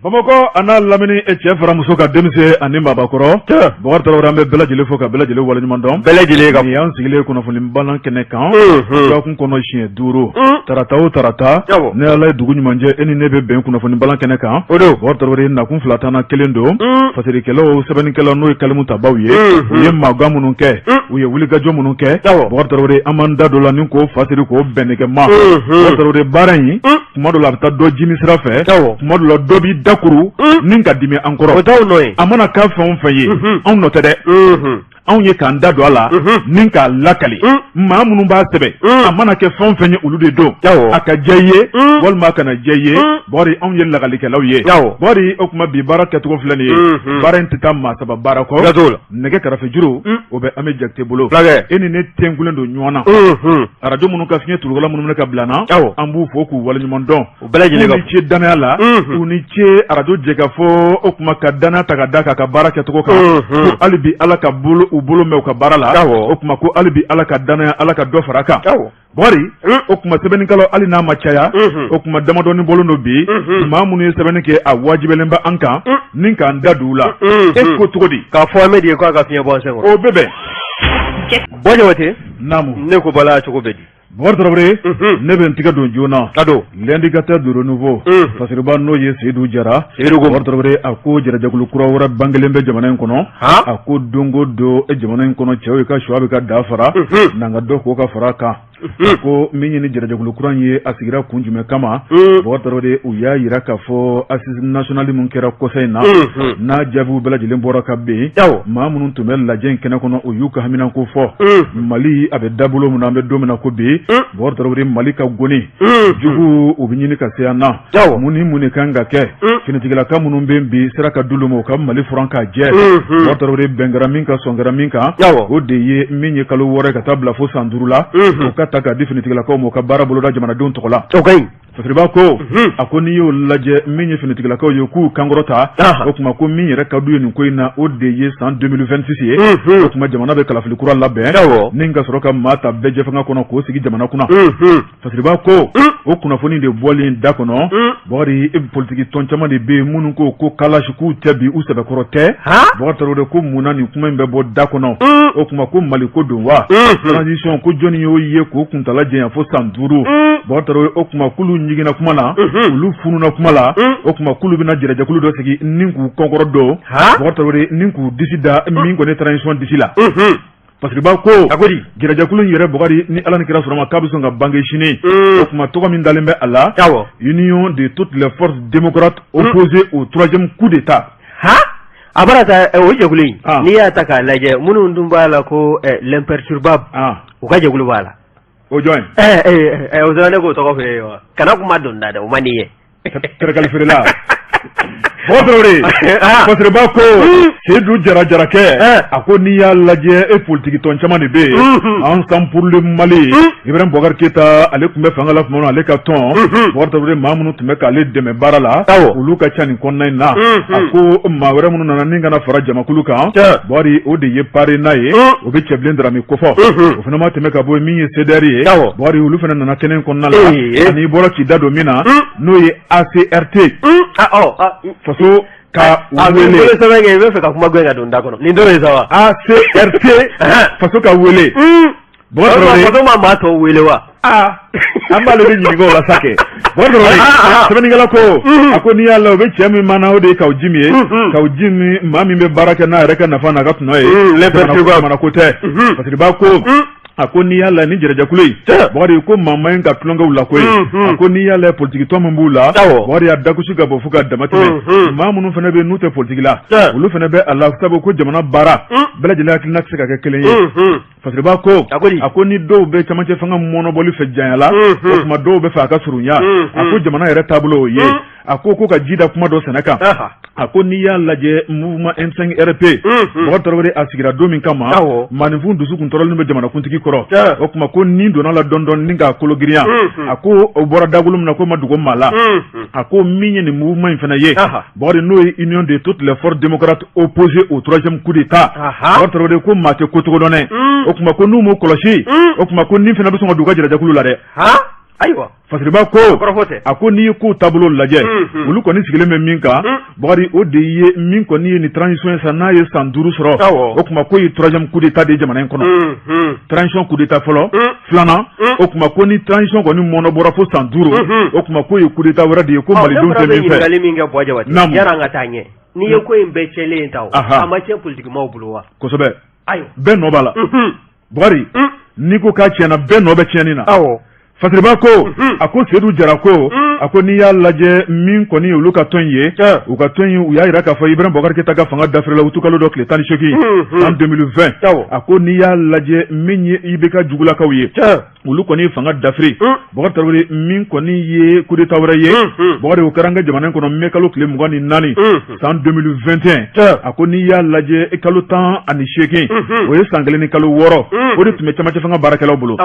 Bamakɔ a n'a lamini, e cɛ fara muso ka, denmisɛn ani maabakɔrɔ, Bɔkari Tarawele, an bɛ bɛɛ lajɛlen fo ka bɛɛ lajɛlen waleɲuman dɔn. Bɛɛ lajɛlen ka. Nin y'an sigilen kunnafoni balan kɛnɛ kan dɔgɔkun kɔnɔ siɲɛ 5, tarata o tarata. Ni Ala ye dugu ɲuman jɛ, e ni ne bɛ bɛn kunnafoni balan kɛnɛ kan. O don. Bɔkari Tarawele, nakun fila tan na kelen don. Fasirikɛlaw, sɛbɛnnikɛlaw, n'o ye kalimu tabaw ye, u ye magan minnu kɛ, u ye wulikajɔ minnu kɛ, Bɔkari Tarawele, an b'an da don la ni k'o fasiri k'o bɛn ma. Bɔkari Tarawele, baara in, tuma dɔ la a bɛ taa dɔ jimi sira fɛ, tuma dɔ la dɔ b'i dakuru ni ka dimi an kɔrɔ. O t'anw nɔ ye. A mana k'a fɛn o fɛn ye, anw nɔ tɛ dɛ. Anw ye k'an da don a la ni k'a lakali. Maa minnu b'a sɛbɛn, a mana kɛ fɛn o fɛn ye, olu de don. A ka diya i ye walima a kana diya i ye, Bɔkari, anw ye lakalikɛlaw ye. Bɔkari, o tuma bi baara kɛcogo filɛ nin ye. Baara in tɛ taa maa saba baara kɔ. Nɛgɛ karafejuru, o bɛ Ami Jakite bolo. E ni ne tenkulen don ɲɔgɔn na. Arajo minnu ka fiɲɛ turukala minnu minɛ ka bila na, an b'u fo k'u waleɲuman dɔn. U bɛɛ lajɛlen. Ni ce danaya la, u ni ce. Arajo Jɛkafɔ, o tuma ka danaya ta ka da kan ka baara kɛcogo kan, ko hali bi Ala ka bolo u bolo mɛn u ka baara la. O tuma ko hali bi Ala ka danaya, Ala ka dɔ fara kan. Bɔkari, o tuma sɛbɛnnikɛlaw, hali n'a ma caya, o tuma damadɔni bɔlen don bi. Maa minnu ye sɛbɛnni kɛ, a wajibɛlen bɛ an kan ni k'an da don u la. E ko cogo di? K'a fɔ Amedi ye k'a ka fiɲɛ bɔ an sen kɔrɔ. O bɛ bɛn. Bɔ Jabate. Naamu. Ne ko bala cogo bɛ di? Bɔkari Tarawele, ne bɛ n tigɛ don joona. Ka don. L'indicateur du renouveau, fasiriba n'o ye Seyidu Jara. Seyidu ko. Bɔkari Tarawele, a ko jɛrɛjɛkulu kura wɛrɛ bangelen bɛ jamana in kɔnɔ. A ko don o don e jamana in kɔnɔ, cɛw ka suwa bɛ ka da fara n'an ka dɔ k'o ka fara kan. A ko min ye ni jɛrɛjɛkulu kura in ye, a sigira kun jumɛn kama? Bɔkari Tarawele, u y'a jira k'a fɔ assise nationale min kɛra kɔsa in na, n'a jaabiw bɛɛ lajɛlen bɔra ka bin, maa minnu tun bɛ lajɛ in kɛnɛ kɔnɔ, u y'u ka haminanko fɔ. Mali a bɛ dabolo min na, an bɛ don min na ko bi, Bɔkari Tarawele, Mali ka goni jugu, u bɛ ɲini ka se an na. Mun ni mun de kan ka kɛ? Finitigilaka minnu bɛ bi sera ka d'olu ma, u ka Mali furan k'a jɛ. Bɔkari Tarawele, bɛn kɛra min kan, sɔn kɛra min kan, o de ye min ye kalo 6 ka taa bila fo san 5 la, o ka ta k'a di finitigilakaw ma, u ka baara boloda jamanadenw tɔgɔ la. Fasiriba ko, a ko n'i y'o lajɛ, min ye finitigilakaw ye k'u kankɔrɔ ta, o tuma ko min yɛrɛ ka d'u ye nin ko in na, o de ye san 2026 ye. O tuma jamana bɛ kalafili kura labɛn ni ka sɔrɔ ka maa ta bɛɛ jɛfanga kɔnɔ k'o sigi jamana kunna. Fasiriba ko o kunnafoni de bɔlen da kɔnɔ, Bɔkari, politiki tɔn caman de bɛ yen minnu ko ko kalasi k'u tɛ bi, u sɛbɛkɔrɔ tɛ. Bɔkari Tarawele ko mun na nin kuma in bɛ bɔ da kɔnɔ? O tuma ko Mali ko don wa transition, ko jɔnni y'o ye k'o kuntala janya fo san 5? Bɔkari Tarawele, o tuma k'olu ɲiginna kuma na, olu fununa kuma la. O tuma k'olu bɛna jɛrɛjɛkulu dɔ sigi ni k'u kɔkɔrɔ don, Bɔkari Tarawele, ni k'u disi da min kɔni transition disi la. Fasiriba ko A ko di? Jɛrɛjɛkulu in yɛrɛ, Bɔkari, ni Ala ni kira sɔrɔ ma, k'a bɛ sɔn ka bange sini. O tuma tɔgɔ min dalen bɛ a la, Union de toutes les forces démocrates opposées au troisième coup d'État. A bara ta o jɛkulu in, n'i y'a ta k'a lajɛ, minnu dun b'a la ko l'imperturbable, u ka jɛkulu b'a la. O jɔn ye? O dɔrɔn, ne k'o tɔgɔ fɔ e ye wa? Kana kuma don da dɛ, o man di ye. Kɛrɛkali feerela. Bɔkari Tarawele, Fasiriba ko Seyidu Jara Jarakɛ, a ko n'i y'a lajɛ, e politiki tɔn caman de bɛ yen. Ensemble pour le Mali, Ibrahim Boubacar Keita, ale tun bɛ fanga la tuma min na, ale ka tɔn, Bɔkari Tarawele, maa minnu tun bɛ k'ale dɛmɛ baara la, olu ka ca nin kɔnɔna in na. A ko maa wɛrɛ minnu nana ni kana fara jamakulu kan, Bɔkari, o de ye PARENA ye, o bɛ Cɛbilen Darame kofɔ. O fana ma tɛmɛ ka bɔ yen, min ye CDR ye, Bɔkari, olu fana nana kɛnɛ in kɔnɔna la. Ani bɔra k'i da don min na, n'o ye ACRT, faso ka wele. Sɛbɛn kɛ, i bɛ fɛ ka kuma gɛn ka don da kɔnɔ nin dɔrɔn ye sa wa? ACRT, faso ka wele. Faso ma maa tɔw wele wa? Aa, an b'ale de ɲininka o la sa kɛ. Bɔkari Tarawele, sɛbɛnnikɛla ko, a ko n'i y'a la, o bɛ cɛ min mana, o de ye Kawu Jimi ye. Kawu Jimi, maa min bɛ baara kɛ n'a yɛrɛ ka nafa n'a ka tɔnɔ ye, jamana ko tɛ. Fasiriba ko, a ko n'i y'a la ni jɛrɛjɛkulu in, Bɔkari, ko maa man ɲi ka tulonkɛw la koyi. A ko n'i y'a la, politiki tɔn min b'u la, Bɔkari, a dagosi ka bɔ fo ka dama tɛmɛ. Maa minnu fana bɛ yen n'u tɛ politiki la, olu fana bɛ a la, sabu ko jamana baara bɛɛ lajɛlen hakilina tɛ se ka kɛ kelen ye. Fasiriba ko, a ko ni dɔw bɛ camancɛ fanga mɔnɔbɔli fɛ janya la, o tuma dɔw bɛ fɛ a ka surunya. A ko jamana yɛrɛ taabolo o ye. A ko ko ka ji da kuma dɔ sɛnɛ kan, a ko n'i y'a lajɛ, mouvement M5 RP, Bɔkari Tarawele, a sigira don min kama, maaninfin dusu kun tɔɔrɔlen bɛ jamanakuntigi kɔrɔ. O tuma ko nin donna la dɔɔnin dɔɔnin ni k'a kolo girinya. A ko o bɔra dagolo min na, ko ma dogo maa la. A ko min ye nin mouvement in fana ye, Bɔkari, n'o ye Union de toutes les forces démocrates opposées au troisième coup d'État, Bɔkari Tarawele, ko maa tɛ ko cogo dɔn dɛ. O tuma ko n'u m'u kɔlɔsi, o tuma ko nin fana bɛ sɔn ka don u ka jɛrɛjɛkulu la dɛ. Ayiwa, Fasiriba ko kɔrɔfɔ tɛ. A ko n'i ye kow taabolo lajɛ, olu kɔni sigilen bɛ min kan, Bakari, o de ye min kɔni ye nin transition ye sa, n'a ye san 5 sɔrɔ, o tuma ko ye troisième coup d'état de ye jamana in kɔnɔ. Transition coup d'état fɔlɔ, filanan, o tuma ko ni transition kɔni mɔnɔbɔra fo san 5, o tuma ko ye coup d'état wɛrɛ de ye ko malidenw tɛ min fɛ. Ɲininkali min kɛ, Buwa Jabate, yanni an ka taa ɲɛ, n'i ye ko in bɛɛ cɛlen ye ta, a ma tiɲɛ politikimaw bolo wa? Kosɛbɛ. Ayiwa. Bɛɛ nɔ b'a la, Bukari. N'i ko k'a tiɲɛna, bɛɛ nɔ bɛ tiɲɛni na. Fasiriba ko, a ko Seyidu Jara ko, a ko n'i y'a lajɛ, min kɔni olu ka tɔn ye, u ka tɔn in, u y'a jira k'a fɔ Ibrahim Boubacar Keita ka fanga dafirila utukalo dɔ tile 18 san 2020. A ko n'i y'a lajɛ, min ye IBK jugulakaw ye, olu kɔni fanga dafiri, Boubacar Traoré, min kɔni ye coup d'état wɛrɛ ye, Boubacar, o kɛra an ka jamana in kɔnɔ mai kalo tile 24 san 2021. A ko n'i y'a lajɛ, kalo 18, o ye san 1 ni kalo 6, o de tun bɛ cɛmancɛ fanga baarakɛlaw bolo.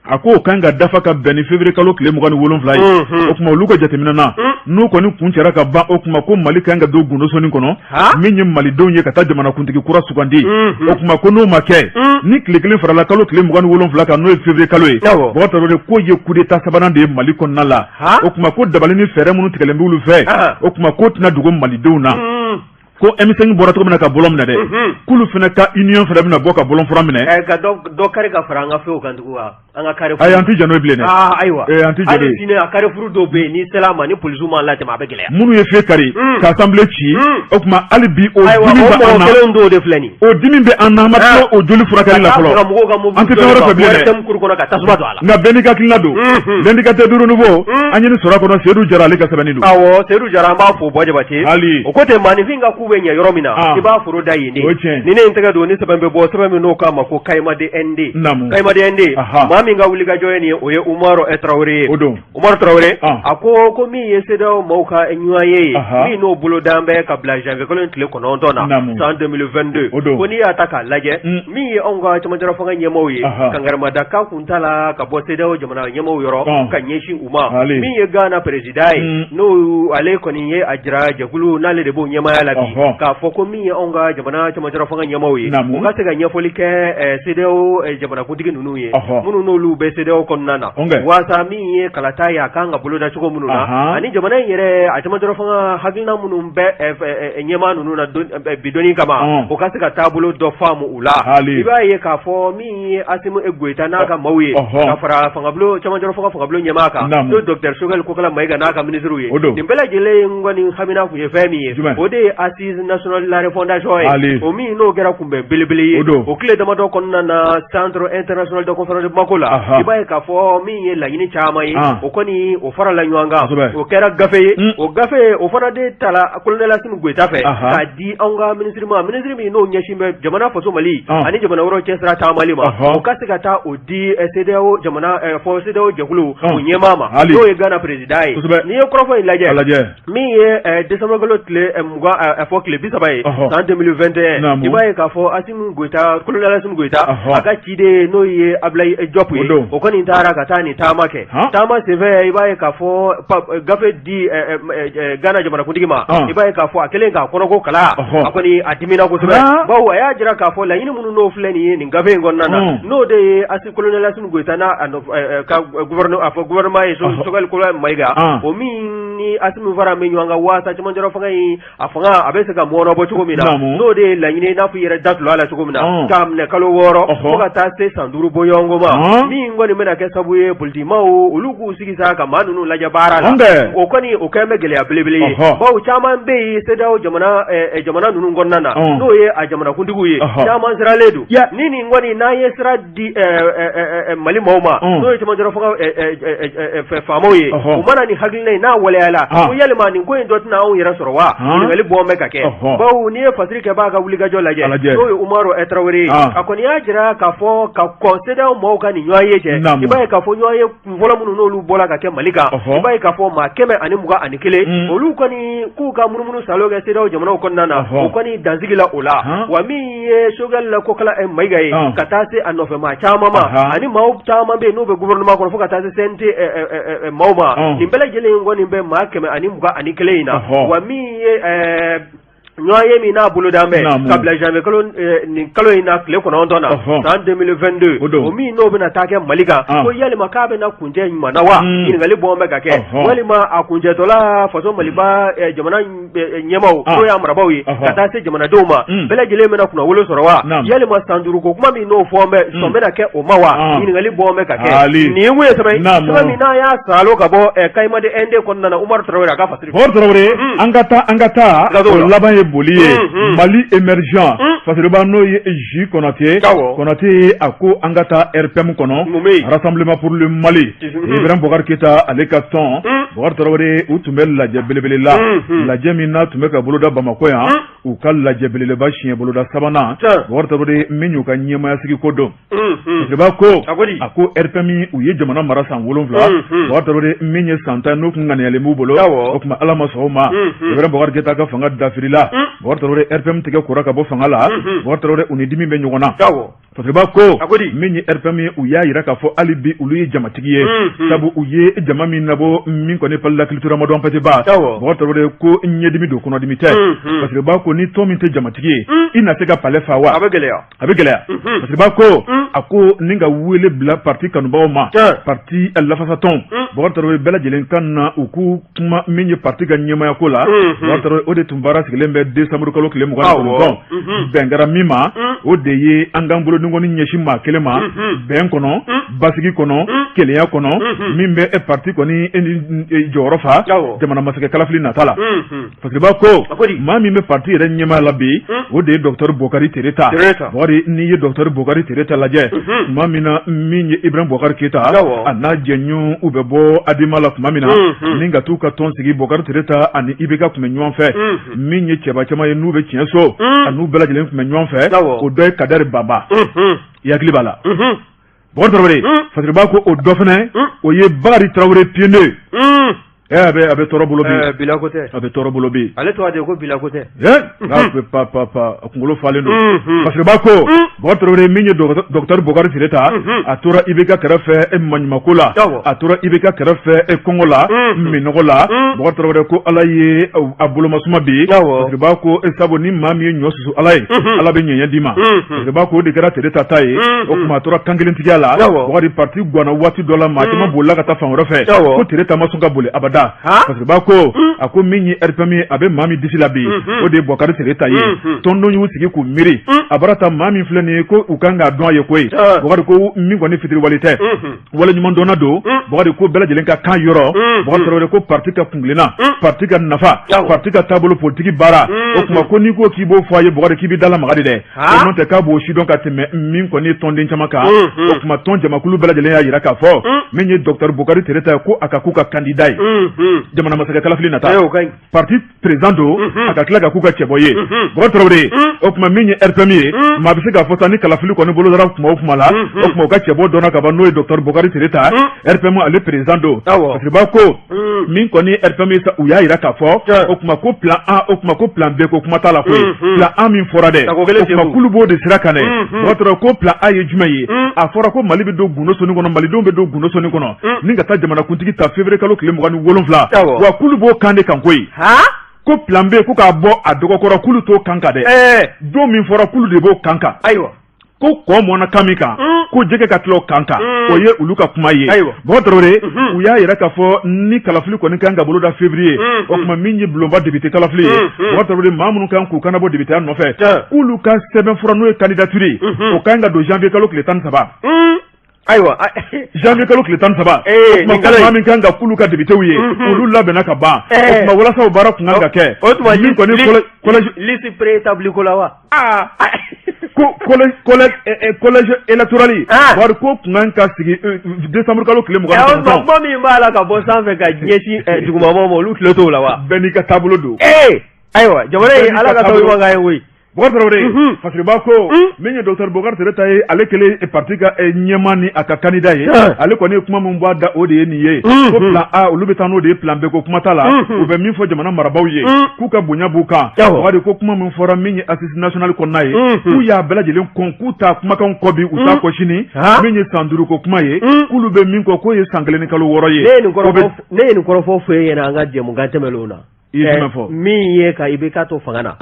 A ko o kan ka dafa ka bɛn ni février kalo tile 27 ye. O tuma olu ka jateminɛ na, n'u kɔni kuncɛra ka ban, o tuma ko Mali kan ka don gundosɔnni kɔnɔ, min ye malidenw ye ka taa jamanakuntigi kura sugandi. O tuma ko n'o ma kɛ, ni tile kelen farala kalo tile 27 kan, n'o ye février kalo ye, Boubacar Traoré, k'o ye coup d'état sabanan de ye Mali kɔnɔna la. O tuma ko dabali ni fɛɛrɛ minnu tigɛlen b'olu fɛ, o tuma k'o tɛna dogo malidenw na. Ko M5 bɔra cogo min na ka bɔlɔn minɛ dɛ, k'olu fana ka union fana bɛna bɔ ka bɔlɔn fura minɛ. Ka dɔ kari ka fara an ka fɛnw kan tugun wa, an ka carrefour. Ayi, an tɛ jɛn n'o ye bilen dɛ. Aa, ayiwa. An tɛ jɛn n'o ye. Hali sini a carrefour dɔw bɛ yen, n'i sera a ma ni polisiw m'a latɛmɛ, a bɛ gɛlɛya. Minnu ye feu kari ka assemblée ci, o tuma hali bi o Ayiwa, dimi o bɛ an mɔgɔ na. kelenw dɔw de filɛ nin ye. O dimi bɛ an na, an ma tila o joli furakɛli la fɔlɔ. Mɔgɔw ka mobili An tɛ fɛn wɛrɛ fɛ bilen dɛ. ORTM kuru kɔnɔ ka tasuma don a la. Nka bɛɛ n'i ka hakilina don. L'indicateur du renouveau, an ye nin sɔrɔ a kɔnɔ, Seyidu Jara ale ka sɛbɛnni don. Awɔ, Seyidu Jara, an b'a fo, Buwa Jabate. Hali. O ko ten, maaninfin ka ku bɛ ɲɛ yɔrɔ min na, i b'a foro da yen de. O ye tiɲɛ. Ni ne ye n tɛgɛ don ni sɛbɛn bɛ bɔ, sɛbɛn min n'o k'a ma ko Kayimadi ND. Kayimadi ND, maa min ka wulikajɔ ye nin ye, o ye Umaru Tarawele ye. O don. Umaru Tarawele, a ko min ye CEDEAO maaw ka ɲɔgɔnye ye, min n'o bolodan bɛ ka bila janvier kalo in tile 9 na san 2022, O don. Ko n'i y'a ta k'a lajɛ, min ye anw ka cɛmancɛla fanga ɲɛmaaw ye, kankarimadakan kun ta la ka bɔ CEDEAO jamana ɲɛmaaw yɔrɔ ka ɲɛsin u ma. Min ye Gana président ye, n'o ale kɔni ye a jira jɛkulu n'ale de b'o ɲɛmaaya la bi, k'a fɔ ko min ye anw ka jamana cɛmancɛla fanga ɲɛmaaw ye, u ka se ka ɲɛfɔli kɛ CEDEAO jamanakuntigi ninnu ye, minnu n'olu bɛ CEDEAO kɔnɔna na, waasa min ye kalata ye, a kan ka boloda cogo minnu na, ani jamana in yɛrɛ a cɛmancɛla fanga hakilina minnu bɛ ɲɛmaa ninnu na bi doni kama, o ka se ka taabolo dɔ faamu u la. I b'a ye k'a fɔ min ye Asimi Goyita n'a ka maaw ye, ka fara fangabulon cɛmancɛla fanga fangabulon ɲɛmaa kan, n'o docteur Sogɛli Kokala Mayiga n'a ka minisiriw ye, nin bɛɛ lajɛlen kɔni hamina kun ye fɛn min ye, o de ye assise nationale de la refondation ye, o min n'o kɛra kunbɛn belebele ye o tile damadɔ kɔnɔna na centre international de conférence de Bamako la. I b'a ye k'a fɔ min ye laɲini caman ye, o kɔni o farala ɲɔgɔn kan, o kɛra gafe ye. O gafe o fana de tala colonel Asimi Goyita fɛ k'a di anw ka minisiri ma, minisiri min n'o ɲɛsin bɛ jamana faso Mali ani jamana wɛrɛw cɛ sira taamali ma, o ka se ka taa o di CEDEAO jamana fɔ CEDEAO jɛkulu o ɲɛmaa ma, n'o ye Gana président ye. N'i ye kɔrɔfɔ in lajɛ, min ye décembre kalo tile 20 fɔ tile 30 ye san 2021, i b'a ye k'a fɔ Asimi Goyita, colonel Asimi Goyita, a ka ciden n'o ye Ablaye Diop ye, o kɔni taara ka taa nin taama kɛ. Taama senfɛ, i b'a ye k'a fɔ gafe di Gana jamanakuntigi ma, i b'a ye k'a fɔ a kɛlen k'a kɔnɔko kalan, a kɔni a dimina kosɛbɛ, bawo a y'a jira k'a fɔ laɲini minnu n'o filɛ nin ye nin gafe in kɔnɔna na, n'o de ye colonel Asimi Goyita n'a ka a fɔ gouvernement ye, Sogɛli Kokala Mayiga, o min ni Asimi fara bɛ ɲɔgɔn kan waasa cɛmancɛla fanga in a fanga a bɛ se ka mɔnɔbɔ cogo min na, n'o de ye laɲini, i n'a fɔ i yɛrɛ da tulon a la cogo min na, k'a minɛ kalo 6 fo ka taa se san 5 bɔɲɔgɔnko ma, min kɔni bɛna kɛ sababu ye politikimaw olu k'u sigi sa ka maa ninnu lajɛ baara la. O kɔni o kɛlen bɛ gɛlɛya belebele ye, bawo caman bɛ yen CEDEAO jamana ninnu kɔnɔna na, n'o ye a jamanakuntigiw ye, caman siralen don. Ni nin kɔni n'an ye sira di Mali maaw ma, n'o ye cɛmancɛla fanga faamaw ye, u mana nin hakilina in n'a waleyala, ko yalima nin ko in dɔ tɛna anw yɛrɛ sɔrɔ wa? Ɲininkali bɔn bɛ ka kɛ, bawo n'i ye fasiri kɛbaa ka wulikajɔ lajɛ, n'o ye Umaru Tarawele ye, a kɔni y'a jira k'a fɔ ka kɔn CEDEAO maaw ka nin ɲɔgɔnye cɛ, i b'a ye k'a fɔ ɲɔgɔnye fɔlɔ minnu n'olu bɔra ka kɛ Mali kan, i b'a ye k'a fɔ maa 121, olu kɔni k'u ka munumunu salo kɛ CEDEAO jamanaw kɔnɔna na, o kɔni dansigi la o la. Wa min ye Sogɛli la Kokala Mayiga ye, ka taa se a nɔfɛ maa caman ma, ani maaw caman bɛ yen n'u bɛ gouvernement kɔnɔ, fo ka taa se CNT maaw ma, nin bɛɛ lajɛlen kɔni bɛ maa 121 in na. Wa min ye Ɲɔgɔn ye min n'a boloda bɛ ka bila janvier kalo nin kalo in na tile 9 na san 2022 o min n'o bɛna taa kɛ Mali kan ko yalima k'a bɛna kuncɛ ɲuman na wa ɲininkali bɔn bɛ ka kɛ walima a kuncɛtɔla faso Maliba jamana ɲɛmaaw n'o y'a marabaaw ye ka taa se jamanadenw ma bɛɛ lajɛlen bɛna kunnawolo sɔrɔ wa yalima san duuru ko kuma min n'o fɔ bɛ sɔn bɛna kɛ o ma wa ɲininkali bɔn bɛ ka kɛ nin ye sɛbɛn sɛbɛn min n'a y'a saalo ka bɔ Kayima de Inde kɔnɔna na Umaru Tarawele a ka Bɔkari Tarawele an ka taa an ka taa o laban ye boli ye Mali émergent Fasiriba n'o ye J Konate Konate a ko an ka taa RPM kɔnɔ Rassemblement pour le Mali Ibrahim Bɔkari Keyita ale ka tɔn Bɔkari Tarawele u tun bɛ lajɛ belebele la lajɛ min n'a tun bɛ ka boloda Bamakɔ yan u ka lajɛ belebeleba siɲɛ boloda sabanan Bɔkari Tarawele min y'u ka ɲɛmaaya sigi ko don Fasiriba ko a ko RPM u ye jamana mara san 7 Bɔkari Tarawele min ye san 10 n'o tun ŋaniyalen b'u bolo o tuma Ala ma sɔn o ma Ibrahim Bɔkari Keyita ka fanga dafirila Bɔkari Tarawele RPM tigɛ kora ka bɔ fanga la Bɔkari Tarawele u ni dimi bɛ ɲɔgɔn na Fasiriba ko min ye RPM ye u y'a jira k'a fɔ hali bi olu ye jamatigi ye sabu u ye jama min nabɔ min kɔni palais de la culture Amadou Hampâté Bâ Bɔkari Tarawele ko ɲɛdimi don kɔnɔdimi tɛ Fasiriba ko ni tɔn min tɛ jamatigi ye i na se ka palais fa wa a bɛ gɛlɛya a bɛ gɛlɛya Fasiriba ko a ko ni ka wele bila parti kanubagaw ma parti lafasatɔn Bɔkari Tarawele bɛɛ lajɛlen ka na u k'u kuma min ye parti ka ɲɛmaaya ko la Bɔkari Tarawele o de tun baara sigilen bɛ décembre kalo tile 29 bɛn kɛra min ma o de ye an k'an bolodinkɔni ɲɛsin maa kelen ma bɛn kɔnɔ basigi kɔnɔ kelenya kɔnɔ min bɛ parti kɔni jɔyɔrɔ fa jamana masakɛ kalafili nata la Fasiriba ko maa min bɛ parti yɛrɛ ɲɛmaa la bi o de ye docteur Bokari Tereta Bokari n'i ye docteur Bokari Tereta lajɛ tuma min na min ye Ibrahim Bokari Keyita a n'a jɛɲɔgɔn u bɛ bɔ ADEMA la tuma min na ni ka t'u ka tɔn sigi Bokari Tereta ani IBK tun bɛ ɲɔgɔn fɛ min ye cɛba caman ye n'u bɛ tiɲɛso a n'u bɛɛ lajɛlen tun bɛ ɲɔgɔn fɛ o dɔ ye Kadɛri Baba i hakili b'a la Bokari Tarawele Fasiriba ko o dɔ fana o ye Bakari Tarawele Piyene a bɛ tɔɔrɔ bolo bi bila ko tɛ a bɛ tɔɔrɔ bolo bi ale tɔgɔ de ko bila ko tɛ n'a bɛ pa pa pa a kunkolo falen don Fasiriba ko Bɔkari Tarawele min ye docteur Bokari Tereta a tora IBK kɛrɛfɛ e maɲumanko la a tora IBK kɛrɛfɛ e kɔngɔ la minnɔgɔ la Bɔkari Tarawele ko Ala ye a bolomasuma bi Fasiriba ko e sabu ni maa min ye ɲɔ susu Ala ye Ala bɛ ɲɛɲɛ d'i ma Fasiriba ko o de kɛra Tereta ta ye o tuma a tora kankelentigiya la Bɔkari parti ganna waati dɔ la maa caman bolila ka taa fan wɛrɛ fɛ ko Tereta ma sɔn ka boli abada Fasiriba ko a ko min ye RPM ye a bɛ maa min disi la bi o de ye Bɔkari Tereta ye tɔndenw y'u sigi k'u miiri a bara ta maa min filɛ nin ye ko u kan k'a dɔn a ye koyi Bɔkari ko min kɔni fitiriwale tɛ waleɲumandɔnna don Bɔkari ko bɛɛ lajɛlen ka kan yɔrɔ Bɔkari Tarawele ko parti ka kuntilenna parti ka nafa parti ka taabolo politiki baara o tuma ko n'i ko k'i b'o fɔ a ye Bɔkari k'i bɛ dalamaga de dɛ o n'o tɛ k'a b'o sidɔn ka tɛmɛ min kɔni ye tɔnden caman kan o tuma tɔn jamakulu bɛɛ lajɛlen y'a jira k'a fɔ min ye docteur Bokari Tereta ye ko a ka k'u ka candidat ye jamana masakɛ kalafili nata parti président don a ka tila ka k'u ka cɛbɔ ye Bɔkari Tarawele o tuma min ye RPM ye maa bɛ se k'a fɔ sa ni kalafili kɔni bolodara kuma o kuma la o tuma u ka cɛbɔ dɔnna ka ban n'o ye docteur Bokari Tereta RPM ale président don Fasiriba ko min kɔni ye RPM ye sa u y'a jira k'a fɔ o tuma ko plan A o tuma ko plan B ko kuma t'a la koyi plan A min fɔra dɛ o tuma k'olu b'o de sira kan dɛ Bɔkari Tarawele ko plan A ye jumɛn ye a fɔra ko Mali bɛ don gundo soni kɔnɔ Malidenw bɛ don gundo soni kɔnɔ ni ka taa jamanakuntigi ta février kalo tile 27 wa k'olu b'o kan de kan koyi ko plan B ko k'a bɔ a dɔgɔkɔrɔ k'olu t'o kan kan dɛ don min fɔra k'olu de b'o kan kan ayiwa ko kɔ mɔnna kan min kan ko jɛgɛ ka tila o kan kan o ye olu ka kuma ye Bɔkari Tarawele u y'a yira k'a fɔ ni kalafili kɔni kan ka boloda février o tuma min ye bulonba député kalafili ye Bɔkari Tarawele maa minnu kan k'u kannabɔ députéya nɔfɛ k'olu ka sɛbɛnfura n'o ye candidature ye o kan ka don janvier kalo tile 13. Ayiwa janvier kalo tile 13 o tuma maa min kan ka k'olu ka députéw ye olu labɛnna ka ban o tuma walasa o baara tun kan ka kɛ o tuma min kɔni collège liste préétablie ko la wa ko collège électoral wari ko tun kan ka sigi décembre kalo tile 29 kuma min b'a la ka bɔ sanfɛ ka ɲɛsin dugumamɔgɔw ma olu tulo t'o la wa bɛɛ n'i ka taabolo don ayiwa jamana in Ala ka sababu ɲuman k'an ye koyi Bɔkari Tarawele Fasiriba ko min ye docteur Bokari Tereta ye ale kɛlen parti ka ɲɛmaa ni a ka candidat ye ale kɔni ye kuma min bɔ a da o de ye nin ye ko plan A olu bɛ taa n'o de ye plan B ko kuma t'a la u bɛ min fɔ jamana marabaaw ye k'u ka bonya b'u kan Bɔkari ko kuma min fɔra min ye assise nationale kɔnɔna ye k'u y'a bɛɛ lajɛlen kɔn k'u t'a kumakan kɔ bi u t'a kɔ sini min ye san 5 ko kuma ye k'olu bɛ min kɔ k'o ye san 1 ni kalo 6 ye ne ye nin kɔrɔfɔ fɔ e ɲɛna an ka jɛmukan tɛmɛnlenw na. I ye jumɛn fɔ? Min ye ka IBK to fanga na,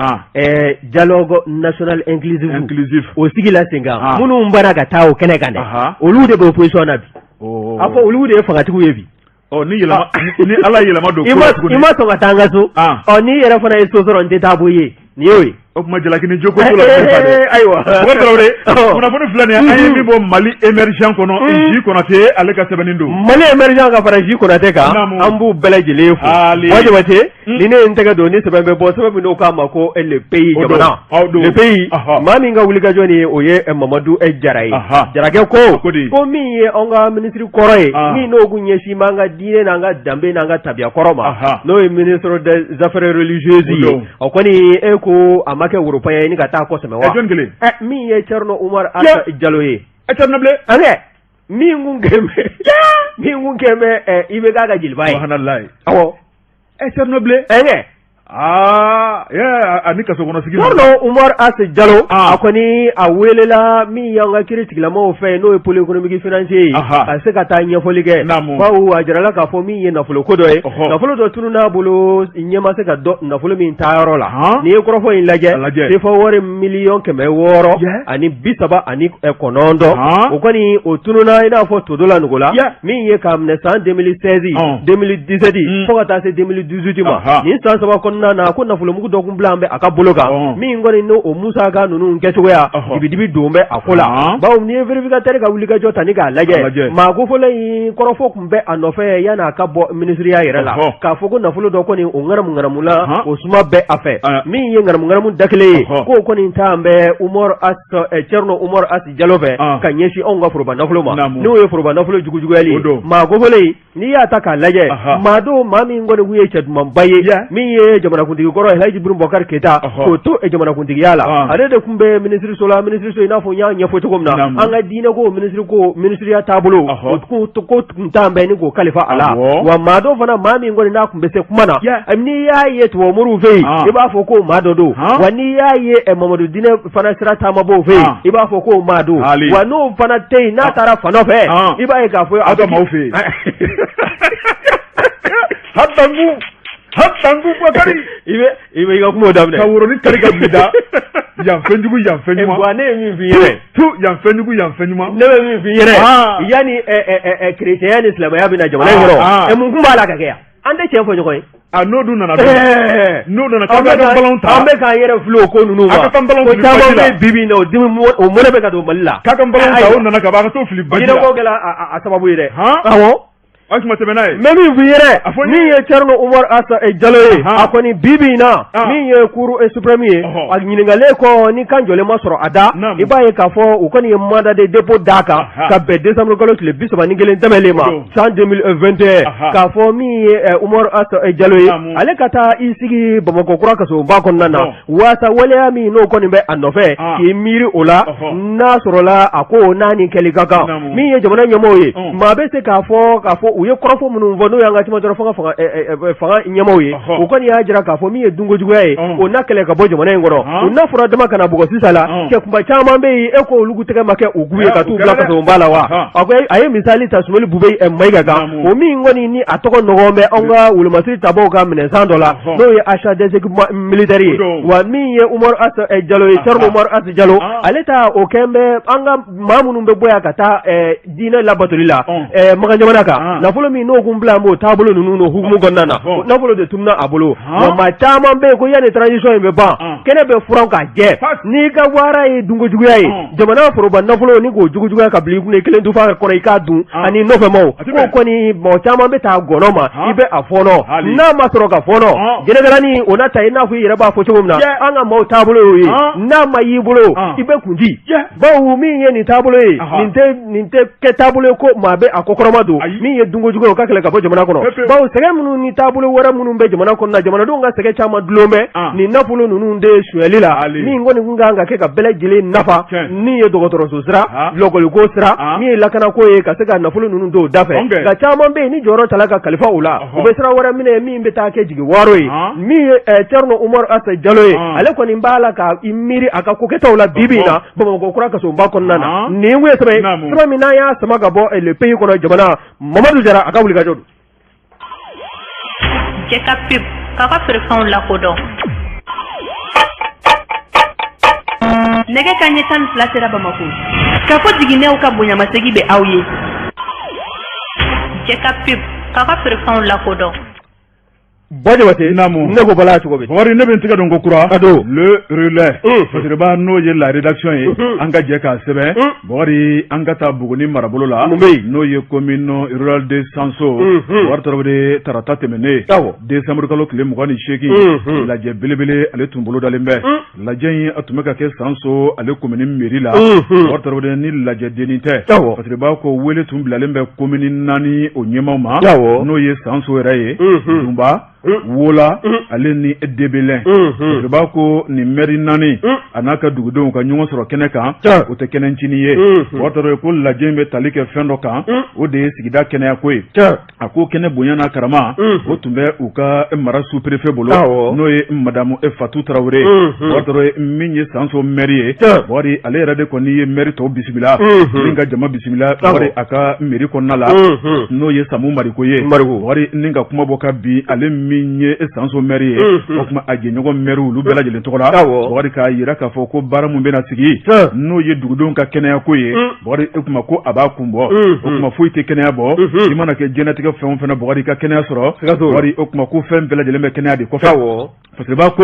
dialogue national inclusif o sigila sen kan. Minnu banna ka taa o kɛnɛ kan dɛ, olu de bɛ opposition na bi. A fɔ olu de ye fangatigiw ye bi. Ɔ, ni yɛlɛma, ni Ala ye yɛlɛma don ko la tuguni. I ma sɔn ka taa an ka so. Ɔ, n'i yɛrɛ fana ye so sɔrɔ, n tɛ taa bɔ i ye. Nin y'o ye. O tuma jalaki ni jogo t'o la dɛ. Ayiwa. Bukari Tarawele, kunnafoni filɛ nin ye, an ye min bɔ Mali émergent kɔnɔ, Ji Konate ale ka sɛbɛnni don. Mali émergent ka fara Ji Konate kan, an b'u bɛɛ lajɛlen fo. Buwa Jabate, ni ne ye n tɛgɛ don ni sɛbɛn bɛ bɔ, sɛbɛn min n'o k'a ma ko Le Pays, jamana. Le Pays, maa min ka wulikajɔ nin ye, o ye Mamadu Jara ye. Jarakɛ ko min ye an ka minisiri kɔrɔ ye, min n'o kun ɲɛsin b'an ka diinɛ n'an ka danbe n'an ka tabiya kɔrɔ ma, n'o ye ministre des affaires religieuses ye. O kɔni, e ko a ma kɛ woropa ye ni ka taa kɔ sɛmɛ wa? Jɔn kelen? Min ye Thierno Oumar Diallo ye. Thierno bilen. Min kun kɛ bɛ min kun kɛ bɛ IBK ka jeliba ye. Subahanallahi. Awɔ. Thierno bilen. Aa, ani kaso kɔnɔ sigi. Thierno Oumar As Diallo, a kɔni a welela min y'an ka kiiri tigilamɔgɔw fɛ, n'o ye pôle économique financier ye, ka se ka taa ɲɛfɔli kɛ, bawo a jirala k'a fɔ min ye nafolo ko dɔ ye, nafolo dɔ tunun'a bolo, ɲɛ ma se ka dɔn nafolo min taayɔrɔ la. N'i ye kɔrɔfɔ in lajɛ, sefa wari 639 miliyɔn, o kɔni o tununna i n'a fɔ todo la nugu la, min ye k'a minɛ san 2016, 2017, fo ka taa se 2018 ma. Nin san 3 kɔnɔna na, ko nafolomugu dɔ kun bila an bɛ a ka bolo kan, min kɔni n'o o musaka ninnu kɛcogoya dibidibi don bɛ a ko la, bawo n'i ye vérificateur ka wulikajɔ ta ni k'a lajɛ, maa kofɔlen in kɔrɔfɔ kun bɛ a nɔfɛ yan'a ka bɔ minisiriya yɛrɛ la, k'a fɔ ko nafolo dɔ kɔni o ŋanamu ŋanamu la, o suma bɛ a fɛ. Min ye ŋanamu ŋanamu da kelen ye, k'o kɔni t'an bɛ Umar As Thierno Oumar As Diallo fɛ ka ɲɛsin anw ka foroba nafolo ma, n'o ye foroba nafolo jugujuguyali ye. Maa kofɔlen, n'i y'a ta k'a lajɛ, maa don, maa min kɔni kun ye cɛ dumanba ye, min ye jamanakuntigi kɔrɔ Elhaji Ibrahim Boubacar Keita k'o to jamanakuntigiya la, ale de tun bɛ minisiriso la, minisiriso i n'a fɔ n y'a ɲɛfɔ cogo min na, an ka diinɛ ko minisiri ko minisiriya taabolo o ko tun t'an bɛɛ ni k'o kalifa a la. Wa maa dɔ fana, maa min kɔni n'a tun bɛ se kuma na, n'i y'a ye tubabumoriw fɛ yen, i b'a fɔ ko maa dɔ don. Wa n'i y'a ye Mamadu diinɛ fana sira taamabaaw fɛ yen, i b'a fɔ ko maa don. Wa n'o fana tɛ yen, n'a taara fan dɔ fɛ, i b'a ye k'a fɔ aw ka maaw fɛ yen. Hatangu hatangu Bakari, i bɛ i ka kumaw daminɛ ka woronin kari ka bila da yan, fɛnjugu yan, fɛn ɲuman. Wa ne ye min f'i ɲɛna tu, yan fɛnjugu, yan fɛn ɲuman. Ne bɛ min f'i ɲɛna, yanni kerecɛnya ni silamɛya bɛ na jamana in kɔnɔ, mun kun b'a la ka kɛ yan? An tɛ tiɲɛ fɔ ɲɔgɔn ye. A n'o dun nana, n'o nana k'an bɛ ka balon ta, an bɛ k'an yɛrɛ fili o ko ninnu ma. A ka taa balon fili baji la. Ko caman bɛ bi bi in na, o dimi o mɔnɛ bɛ ka don Mali la. K'a ka balon ta, o nana ka ban, a ka t'o fili baji la. Jinɛko kɛra a sababu ye dɛ. Awɔ. Aw tun ma tɛmɛ n'a ye. N bɛ min f'i ye, min ye Thierno Oumar Asa Diallo ye, a kɔni bi bi in na, min ye cour suprême ye, a ɲininkalen kɔ ni kan jɔlen ma sɔrɔ a da, i b'a ye k'a fɔ u kɔni ye mandat de dépôt d'a kan ka bɛn décembre kalo tile 31 tɛmɛnen ma san 2021, k'a fɔ min ye Oumar Asa Diallo ye, ale ka taa i sigi Bamakɔ kura kasoba kɔnɔna na, waasa waleya min n'o kɔni bɛ a nɔfɛ, k'i miiri o la, n'a sɔrɔla a ko n'a ni kɛli ka kan. Min ye jamana ɲɛmɔgɔw ye, maa bɛ se k'a fɔ k'a fɔ u ye kɔrɔfɔ minnu fɔ, n'o y'an ka cɛmancɛ fanga ɲɛmɔgɔw ye, u kɔni y'a jira k'a fɔ min ye dunkojuguya ye, o na kɛlɛ ka bɔ jamana in kɔnɔ. U na fura dama kana bugɔ sisan la, cɛ kunba caman bɛ yen, e ko olu tɛgɛ ma kɛ u gu ye ka t'u bila kasoba la wa? A ko a ye misali ta Soumeylou Boubèye Maïga kan, o min kɔni ni a tɔgɔ nɔgɔn bɛ anw ka wolomasiri tabaw ka minɛnsan dɔ la, n'o ye achat des équipements militaires ye. Wa min ye Oumar Asa Diallo ye, Thierno Oumar Asa Diallo, ale ta o kɛn bɛ an ka maa minnu bɛ bɔ yan ka taa diinɛ labatoli la Makan jamana kan, nafolo min n'o kun bila b'o taabolo ninnu n'o hukumu kɔnɔna na, nafolo de tununna a bolo. Wa maa caman bɛ yen ko yanni transition in bɛ ban, kɛnɛ bɛ furan k'a jɛ. N'i ka baara ye dunkojuguya ye, jamana foroba nafolo ni k'o jugujuguya ka bila i kun, i kelen tufa kɔnɔ i k'a dun ani nɔfɛmaw, k'o kɔni mɔgɔ caman bɛ taa gɔnɔ ma, i bɛ a fɔɔnɔ. N'a ma sɔrɔ ka fɔɔnɔ, jɛnɛkalanin o na ta, i n'a fɔ i yɛrɛ b'a fɔ cogo min na, an ka maaw taabolo y'o ye. N'a ma y'i bolo, i bɛ kun di, bawo min ye nin taabolo ye, nin tɛ kɛ taabolo ye ko maa bɛ a kɔkɔrɔma don. Min ye dunkojugu ye, o ka kɛlɛ ka bɔ jamana kɔnɔ, bawo sɛgɛn minnu ni taabolo wɛrɛ minnu bɛ jamana kɔnɔ na, jamanadenw ka sɛgɛn caman dulon bɛ nin nafolo ninnu de sonyali la, min kɔni kun kan ka kɛ ka bɛɛ lajɛlen nafa, min ye dɔgɔtɔrɔso sira, lɔkɔliko sira, min ye lakanako ye, ka se ka nafolo ninnu don o da fɛ. Nka caman bɛ yen, ni jɔyɔrɔ tala ka kalifa u la, u bɛ sira wɛrɛ minɛ min bɛ taa kɛ jigi waaro ye. Min ye Thierno Oumar Asa Diallo ye, ale kɔni b'a la ka i miiri a ka kokɛtaw la bi bi in na Bamakɔ kura kasoba kɔnɔna na. Nin kun ye sɛbɛn ye, sɛbɛn min n'an y'a sama ka bɔ Le Pays kɔnɔ, jamana, Mamadu Jara a ka wulikajɔ don. Jɛ ka pub. k'a ka feerefɛnw lakodɔn. Nɛgɛ kanɲɛ 12 sera Bamakɔ. Kafo jiginɛw ka bonyamasegin bɛ aw ye. Jɛ ka pub k'a ka feerefɛnw lakodɔn. Ba Jabate naamu ne ko Bala cogo bɛ Bakari ne bɛ n tɛgɛ don ko kura a don le relais Fasiriba n'o ye la rédaction ye an ka jɛ k'a sɛbɛn Bakari an ka taa Buguni marabolo la mun bɛ yen n'o ye commune rurale de Sanso Bakari Tarawele tarata tɛmɛnen awɔ décembre kalo tile 28 lajɛ belebele ale tun bolodalen bɛ lajɛ in a tun bɛ ka kɛ Sanso ale commune mairie la Bakari Tarawele ni lajɛ dennin tɛ awɔ Fasiriba ko wele tun bilalen bɛ commune naani o ɲɛmaaw ma awɔ n'o ye Sanso yɛrɛ ye Dunba Wola ale ni Debelɛn Fasiriba ko nin mairie naani a n'a ka dugudenw ka ɲɔgɔn sɔrɔ kɛnɛ kan o tɛ kɛnɛ ncinin ye Bakari Tarawele ko lajɛ in bɛ tali kɛ fɛn dɔ kan o de ye sigida kɛnɛyako ye a ko kɛnɛ bonya n'a karama o tun bɛ u ka mara sous-préfet bolo n'o ye madamu Fatu Tarawele Bakari Tarawele min ye Sanso maire ye Bakari ale yɛrɛ de kɔni ye maire tɔw bisimila ni ka jama bisimila Bakari a ka mairie kɔnɔna la n'o ye Samu Mariko ye Bakari ni ka kuma bɔ ka bin ale min ye Sanso maire ye o tuma a jɛɲɔgɔn maire olu bɛɛ lajɛlen tɔgɔ la Bakari k'a jira k'a fɔ ko baara min bɛna sigi n'o ye dugudenw ka kɛnɛyako ye Bakari o tuma ko a b'a kun bɔ o tuma foyi tɛ kɛnɛya bɔ i mana kɛ diɲɛlatigɛ fɛn o fɛn na Bakari i ka kɛnɛya sɔrɔ Bakari o tuma ko fɛn bɛɛ lajɛlen bɛ kɛnɛya de kɔfɛ Fasiriba ko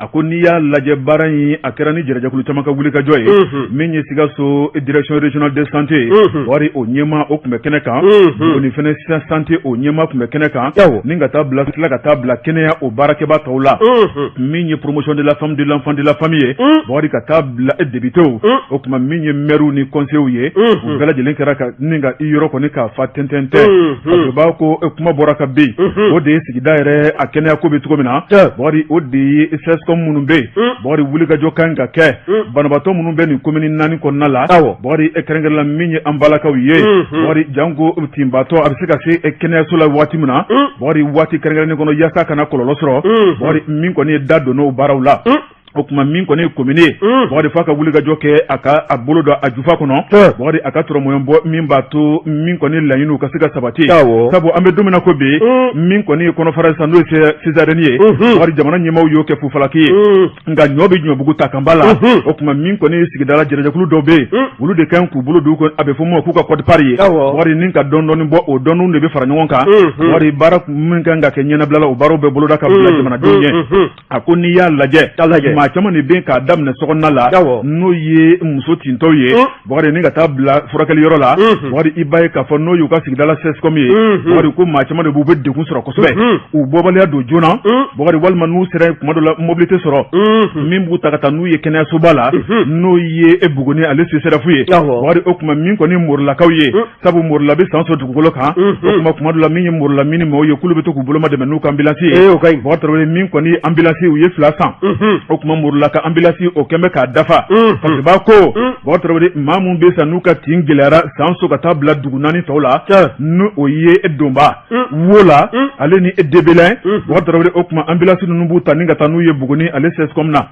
a ko n'i y'a lajɛ baara in a kɛra ni jɛrɛjɛkulu caman ka wulikajɔ ye min ye Sikaso direction régionale de santé Bakari o ɲɛmaa o tun bɛ kɛnɛ kan Buguni fɛnɛ santé o ɲɛmaa tun bɛ kɛnɛ kan ni ka taa bila tila ka taa bila kɛnɛya o baarakɛbaa tɔw la min ye promotion de la femme de l'enfant de la famille ye Bakari ka taa bila députéw o tuma min ye maires ni conseillers ye u bɛɛ lajɛlen kɛra ka ni ka i yɔrɔ kɔni k'a fa tɛntɛn tɛ Fasiriba ko kuma bɔra ka bin o de ye sigida yɛrɛ a kɛnɛya ko bɛ cogo min na Bakari o de ye CSCOM minnu bɛ yen Bakari wulikajɔ kan ka kɛ banabaatɔ minnu bɛ nin commune naani kɔnɔna la Bakari kɛrɛnkɛrɛn la min ye an balakaw ye Bakari janko tinbaatɔ a bɛ se ka se kɛnɛyaso la waati min na Bakari waati kɛrɛnkɛrɛnnen kɔnɔ yaasa kana kɔlɔlɔ sɔrɔ Bakari min kɔni ye da donn'o baaraw la o tuma min kɔni ye commune ye Bakari f'a ka wulikajɔ kɛ a ka a bolo don a jufa kɔnɔ Bakari a ka tɔrɔmɔɲɔ bɔ min b'a to min kɔni laɲiniw ka se ka sabati sabu an bɛ don min na ko bi min kɔni ye kɔnɔfara sisan n'o ye césarienne ye Bakari jamana ɲɛmaaw y'o kɛ fufalaki ye nka ɲɔ bɛ ɲɔbugu ta kan ba la o tuma min kɔni ye sigidala jɛrɛjɛkulu dɔw bɛ yen olu de kan k'u bolo don a bɛ fɔ min ma k'u ka quote-part ye Bakari ni ka dɔɔni dɔɔni bɔ o dɔɔninw de bɛ fara ɲɔgɔn kan Bakari baara min kan ka kɛ ɲɛnabila la o baaraw bɛɛ boloda ka bila jamanadenw ɲɛ a ko n'i y'a lajɛ maa caman de bɛ k'a daminɛ sokɔnɔna la n'o ye muso tintɔw ye Bakari ni ka taa bila furakɛli yɔrɔ la Bakari i b'a ye k'a fɔ n'o y'u ka sigida la CSCOM ye Bakari ko maa caman de b'u bɛ degun sɔrɔ kosɛbɛ u bɔbaliya don joona Bakari walima n'u sera kuma dɔ la mobili tɛ sɔrɔ min b'u ta ka taa n'u ye kɛnɛyasoba la n'o ye Buguni ale CSRéf ye Bakari o tuma min kɔni Morilakaw ye sabu Morila bɛ Sanso dugukolo kan o tuma kuma dɔ la min ye Morila mini maaw ye k'olu bɛ to k'u boloma dɛmɛ n'u ka ambulance ye Bakari Tarawele min kɔni ye ambulance u ye 2 san o tuma Morila ka ambulance o kɛn bɛ k'a dafa Fasiriba ko Bakari Tarawele maa min bɛ san n'u ka tin gɛlɛyara Sanso ka taa bila dugu naani tɔw la n'o o ye Donba Wola ale ni Debelɛn Bakari Tarawele o tuma ambulance ninnu b'u ta ni ka taa n'u ye Buguni ale CSCOM na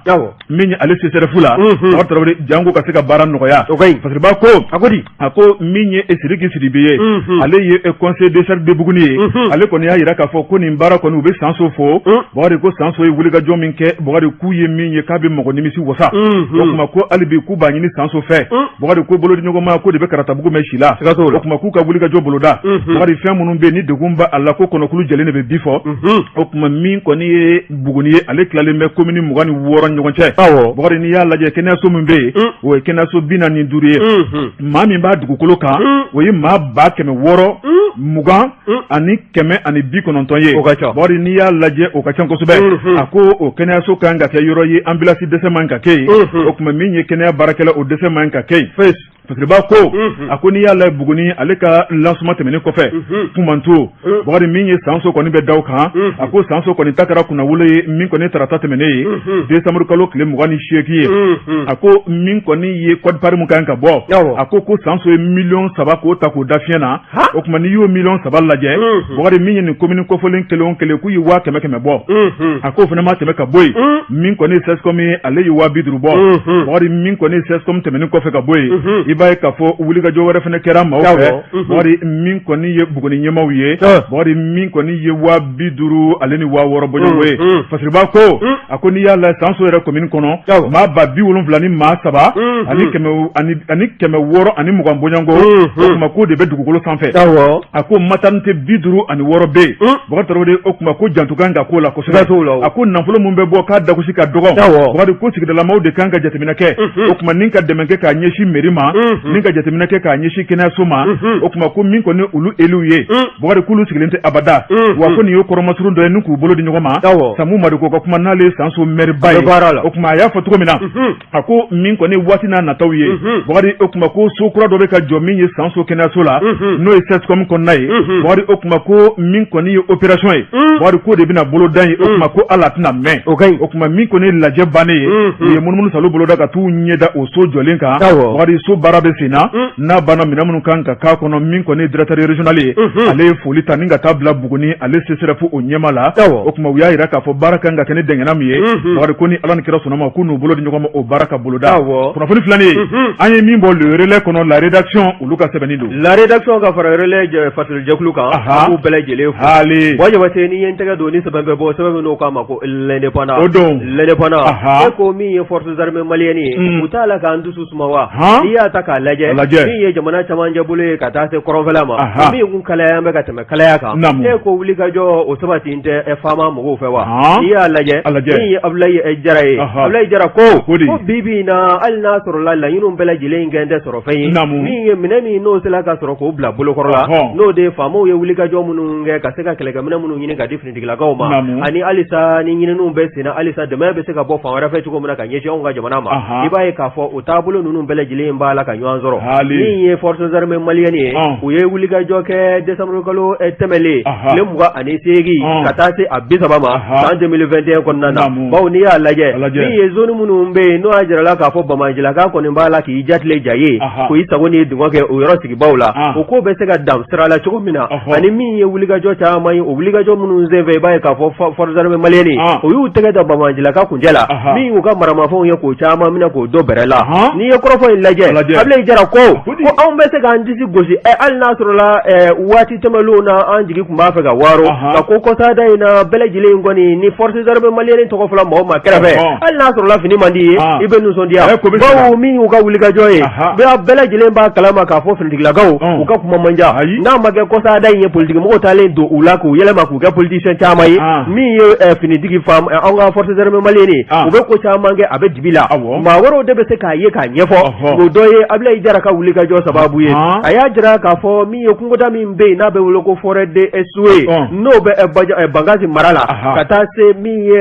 min ye ale CSRéf la Bakari Tarawele janko ka se ka baara nɔgɔya Fasiriba ko a ko di a ko min ye Sidiki Sidibe ye ale ye conseiller de cercle de Buguni ye ale kɔni y'a jira k'a fɔ ko nin baara kɔni u bɛ Sanso fo Bakari ko Sanso ye wulikajɔ min kɛ Bakari k'u ye min ye k'a bɛ mɔgɔ nimisi wasa o tuma ko hali bi k'u b'a ɲini Sanso fɛ Bakari ko bolodiɲɔgɔnma ko de bɛ karatabugu mɛn si la o tuma k'u ka wulikajɔ boloda Bakari fɛn minnu bɛ ni degun b'a la ko kɔnɔkulu jɛlen de bɛ bi fɔ o tuma min kɔni ye Buguni ye ale tilalen bɛ commune 26 ɲɔgɔn cɛ Bakari n'i y'a lajɛ kɛnɛyaso min bɛ yen o ye kɛnɛyaso 45 ye maa min b'a dugukolo kan o ye maa 620 ani 190 ye O ka ca. Bakari n'i y'a lajɛ o ka ca kosɛbɛ a ko o kɛnɛyaso kan ka kɛ yɔrɔ ye ambulance dɛsɛ man ka kɛ yen o tuma min ye kɛnɛya baarakɛla o dɛsɛ man ka kɛ yen Fasiriba ko a ko n'i y'a lajɛ Buguni ale ka lancement tɛmɛnen kɔfɛ Kumantu Bakari min ye Sanso kɔni bɛ da kan a ko Sanso kɔni ta kɛra kunnawolo ye min kɔni tarata tɛmɛnen ye décembre kalo tile 28 ye a ko min kɔni ye quote-part min kan ka bɔ a ko ko Sanso ye miliyɔn 3 k'o ta k'o da fiɲɛ na o tuma n'i y'o miliyɔn 3 lajɛ Bakari min ye nin commune kofɔlen kelen o kelen k'u ye 100 100 bɔ a k'o fana ma tɛmɛ ka bɔ yen min kɔni ye CSCOM ye ale ye 50 000 bɔ Bakari min kɔni ye CSCOM tɛmɛnen kɔfɛ ka bɔ yen i b'a ye k'a fɔ wulikajɔ wɛrɛ fana kɛra maaw fɛ Bukari min kɔni ye Buguni ɲɛmaaw ye Bukari min kɔni ye 50,000 ale ni 6000 bɔɲɔgɔnko ye Fasiriba ko a ko n'i y'a lajɛ Sanso yɛrɛ commune kɔnɔ maa 73 ani 620 bɔɲɔgɔnko o tuma k'o de bɛ dugukolo sanfɛ a ko maternité 56 bɛ yen Bukari Tarawele o tuma ko janto kan ka k'o la kosɛbɛ a ko nafolo min bɛ bɔ k'a dagosi ka dɔgɔ Bukari ko sigidalamaw de kan ka jateminɛ kɛ o tuma ni ka dɛmɛ kɛ k'a ɲɛsin mairie ma ni ka jateminɛ kɛ k'a ɲɛsin kɛnɛyaso ma o tuma ko min kɔni olu éluw ye Bukari k'olu sigilen tɛ abada wa ko nin ye kɔrɔmasurun dɔ ye ni k'u bolo di ɲɔgɔn ma Samu Mariko ka kuma n'ale ye Sanso maire ba ye o tuma a y'a fɔ cogo min na a ko min kɔni waati n'a nataw ye Bukari o tuma ko so kura dɔ bɛ ka jɔ min ye Sanso kɛnɛyaso la n'o ye CSCOM kɔnɔna ye Bukari o tuma ko min kɔni ye opération ye Bukari k'o de bɛna boloda yen o tuma ko ala tɛna mɛn o tuma min kɔni ye lajɛ bannen ye u ye munumunu salo boloda ka t'u ɲɛda o so jɔlen kan Bukari so baara bɛ sen na n'a banna minɛn minnu kan ka k'a kɔnɔ min kɔni ye directeur régional ye ale ye foli ta ni ka taa bila Buguni ale CSRéf o ɲɛmaa la o tuma u y'a jira k'a fɔ baara kan ka kɛ ni dɛngɛnna min ye Bukari ko ni Ala ni kira sɔnna ma k'u n'u bolo di ɲɔgɔn ma o baara ka boloda kunnafoni filanan ye an ye min bɔ Le Relais kɔnɔ La Rédaction olu ka sɛbɛnni don La Rédaction ka fara Relais fasolijɛkulu kan an b'u bɛɛ lajɛlen fo Buwa Jabate ni ye n tɛgɛ don ni sɛbɛn bɛ bɔ sɛbɛn min n'o k'a ma ko L'Indépendant o don L'Indépendant e ko min ye forces armées maliennes ye u t'a la k'an dusu suma wa n'i y'a ta k'a lajɛ min ye jamana camancɛ bolo ye ka taa se kɔrɔnfɛla ma min kun kalaya bɛ ka tɛmɛ kalaya kan e ko wulikajɔ o sabati tɛ faama mɔgɔw fɛ wa n'i y'a lajɛ min ye Abulayi Jara ye Abulayi Jara ko ko bi bi in na hali n'a sɔrɔla laɲiniw bɛɛ lajɛlen kɛ tɛ sɔrɔ fɛn ye min ye minɛn min n'o sera ka sɔrɔ k'o bila bolokɔrɔ la n'o de ye faamaw ye wulikajɔ minnu kɛ ka se ka kɛlɛkɛminɛn minnu ɲini ka di finitigilakaw ma ani halisa ni ɲininiw bɛ senna halisa dɛmɛ bɛ se ka bɔ fan wɛrɛ fɛ cogo min na ka ɲɛsin anw ka jamana ma i b'a ye k'a fɔ o taabolo ninnu bɛɛ lajɛlen b'a la ka ɲɔgɔn sɔrɔ min ye forces armées maliennes ye u ye wulikajɔ kɛ décembre kalo tɛmɛlen tile 28 ka taa se a 30 ma san 2021 kɔnɔna na bawo n'i y'a lajɛ min ye zone minnu bɛ yen n'o y'a jirala k'a fɔ banbaancilaka kɔni b'a la k'i jatigɛ ja ye k'i sago ni dungɔ kɛ o yɔrɔ sigibaw la o ko bɛ se ka dan sira la cogo min na ani min ye wulikajɔ caman ye o wulikajɔ minnu senfɛ i b'a ye k'a fɔ forces armées maliennes o y'u tɛgɛ da banbaancilaka kuncɛ la min y'u ka maramafɛnw ye k'o caman minɛ k'o don bɛrɛ la n'i ye kɔrɔfɔ in lajɛ Abulayi Jara ko ko anw bɛ se k'an disi gosi hali n'a sɔrɔla waati tɛmɛnlenw na an jigi tun b'a fɛ ka waaro ka ko kɔsada in na bɛɛ lajɛlen kɔni ni forces armées maliennes tɔgɔ fɔla mɔgɔ ma kɛrɛfɛ hali n'a sɔrɔla fini man di ye i bɛ nisɔndiya bawo min y'u ka wulikajɔ ye bɛɛ lajɛlen b'a kalama k'a fɔ finitigilakaw u ka kuma man ca n'a ma kɛ kɔsada in ye politikimɔgɔw taalen don u la k'u yɛlɛma k'u kɛ politicien caman ye min ye finitigi anw ka forces armées maliennes u bɛ ko caman kɛ a bɛ dibi la maa wɛrɛw de bɛ se k'a ye k'a ɲɛfɔ o dɔ ye Abulayi Jara ka wulikajɔ sababu ye a y'a jira k'a fɔ min ye kungoda min bɛ yen n'a bɛ wele ko forêt de Sowe n'o bɛ Bankasi mara la ka taa se min ye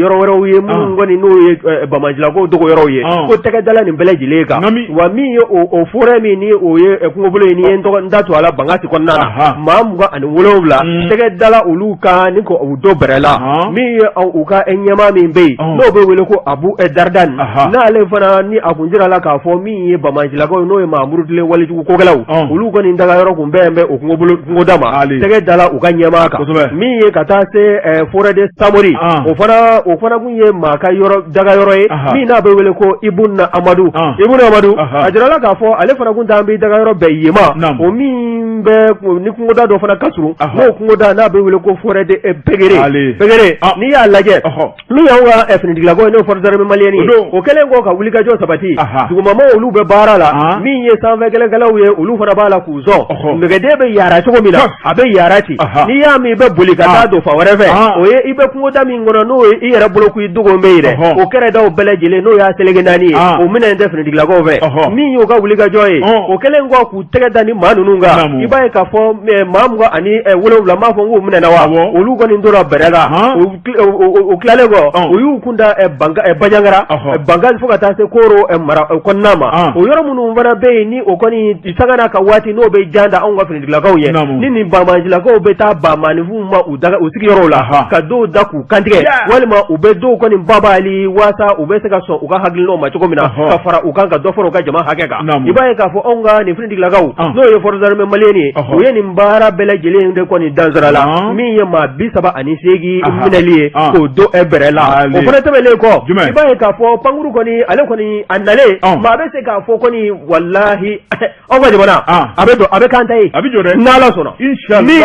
yɔrɔ wɛrɛw ye minnu kɔni n'o ye banbaancilakaw dogo yɔrɔw ye ko tɛgɛ dala nin bɛɛ lajɛlen kan wa min ye o forêt min ni o ye kungobolo ye ni ye n da to a la Bankasi kɔnɔna na maa 27 tɛgɛ dala olu kan ni k'u don bɛrɛ la min ye u ka ɲɛmaa min bɛ yen n'o bɛ wele ko Abu Darda n'ale fana ni a kun jirala k'a fɔ min ye banbaancilakaw n'o ye maa murutilen walejugu kokɛlaw olu kɔni daga yɔrɔ kun bɛn bɛ o kungoda ma tɛgɛ dala u ka ɲɛmaa kan min ye ka taa se forêt de Samori o fana kun ye maa ka yɔrɔ daga yɔrɔ ye min n'a bɛ wele ko Ibuna Amadu Ibuna Amadu a jirala k'a fɔ ale fana kun t'an bɛ daga yɔrɔ bɛɛ yen ma o min bɛ ni kungoda dɔ fana ka surun n'o kungoda n'a bɛ wele ko forêt de Pegere Pegere n'i y'a lajɛ min y'anw ka finitigilakaw ye n'o forces armées maliennes ye o kɛlen kɔ ka wulikajɔ sabati dugumamɔgɔw olu bɛ baara la min ye sanfɛ kɛlɛkɛlaw ye olu fana b'a la k'u sɔn nɛgɛden bɛ yaara cogo min na a bɛ yaara ten n'i y'a mɛn i bɛ boli ka taa don fan wɛrɛ fɛ o ye i bɛ kungoda min kɔnɔ n'o ye i yɛrɛ bolo ko i dogo bɛ yen dɛ o kɛrɛdaw bɛɛ lajɛlen n'o y'a seleke naani ye o minɛnen tɛ finitigilakaw fɛ min y'u ka wulikajɔ ye o kɛlen kɔ k'u tɛgɛ da ni maa ninnu kan i b'a ye k'a fɔ maa 27 n b'a fɔ n k'u minɛna wa olu kɔni tora bɛrɛ la u tilalen kɔ u y'u kun da Banjagara Bankasi fo ka taa se Koro mara kɔnɔna ma o yɔrɔ minnu fana bɛ yen ni o kɔni sanga n'a ka waati n'o bɛ jan da anw ka finitigilakaw ye ni nin banbaancilakaw bɛ taa ba maaninfinw ma u daga u sigiyɔrɔw la ka dɔw da k'u kantigɛ walima u bɛ dɔw kɔni babaali waasa u bɛ se ka sɔn u ka hakilinaw ma cogo min na ka fara u kan ka dɔ fara u ka jama hakɛ kan i b'a ye k'a fɔ anw ka nin finitigilakaw n'o ye forces armées maliennes ye u ye nin baara bɛɛ lajɛlen de kɔni dansara la min ye maa 38 minɛli ye k'o don bɛrɛ la o fana tɛmɛnen kɔ i b'a ye k'a fɔ pankuru kɔni ale kɔni a nalen maa bɛ se k'a fɔ kɔni kɔni walahi aw ka jamana a bɛ don a bɛ k'an ta ye a bɛ jɔ dɛ n'Ala sɔnna Inchallah min ye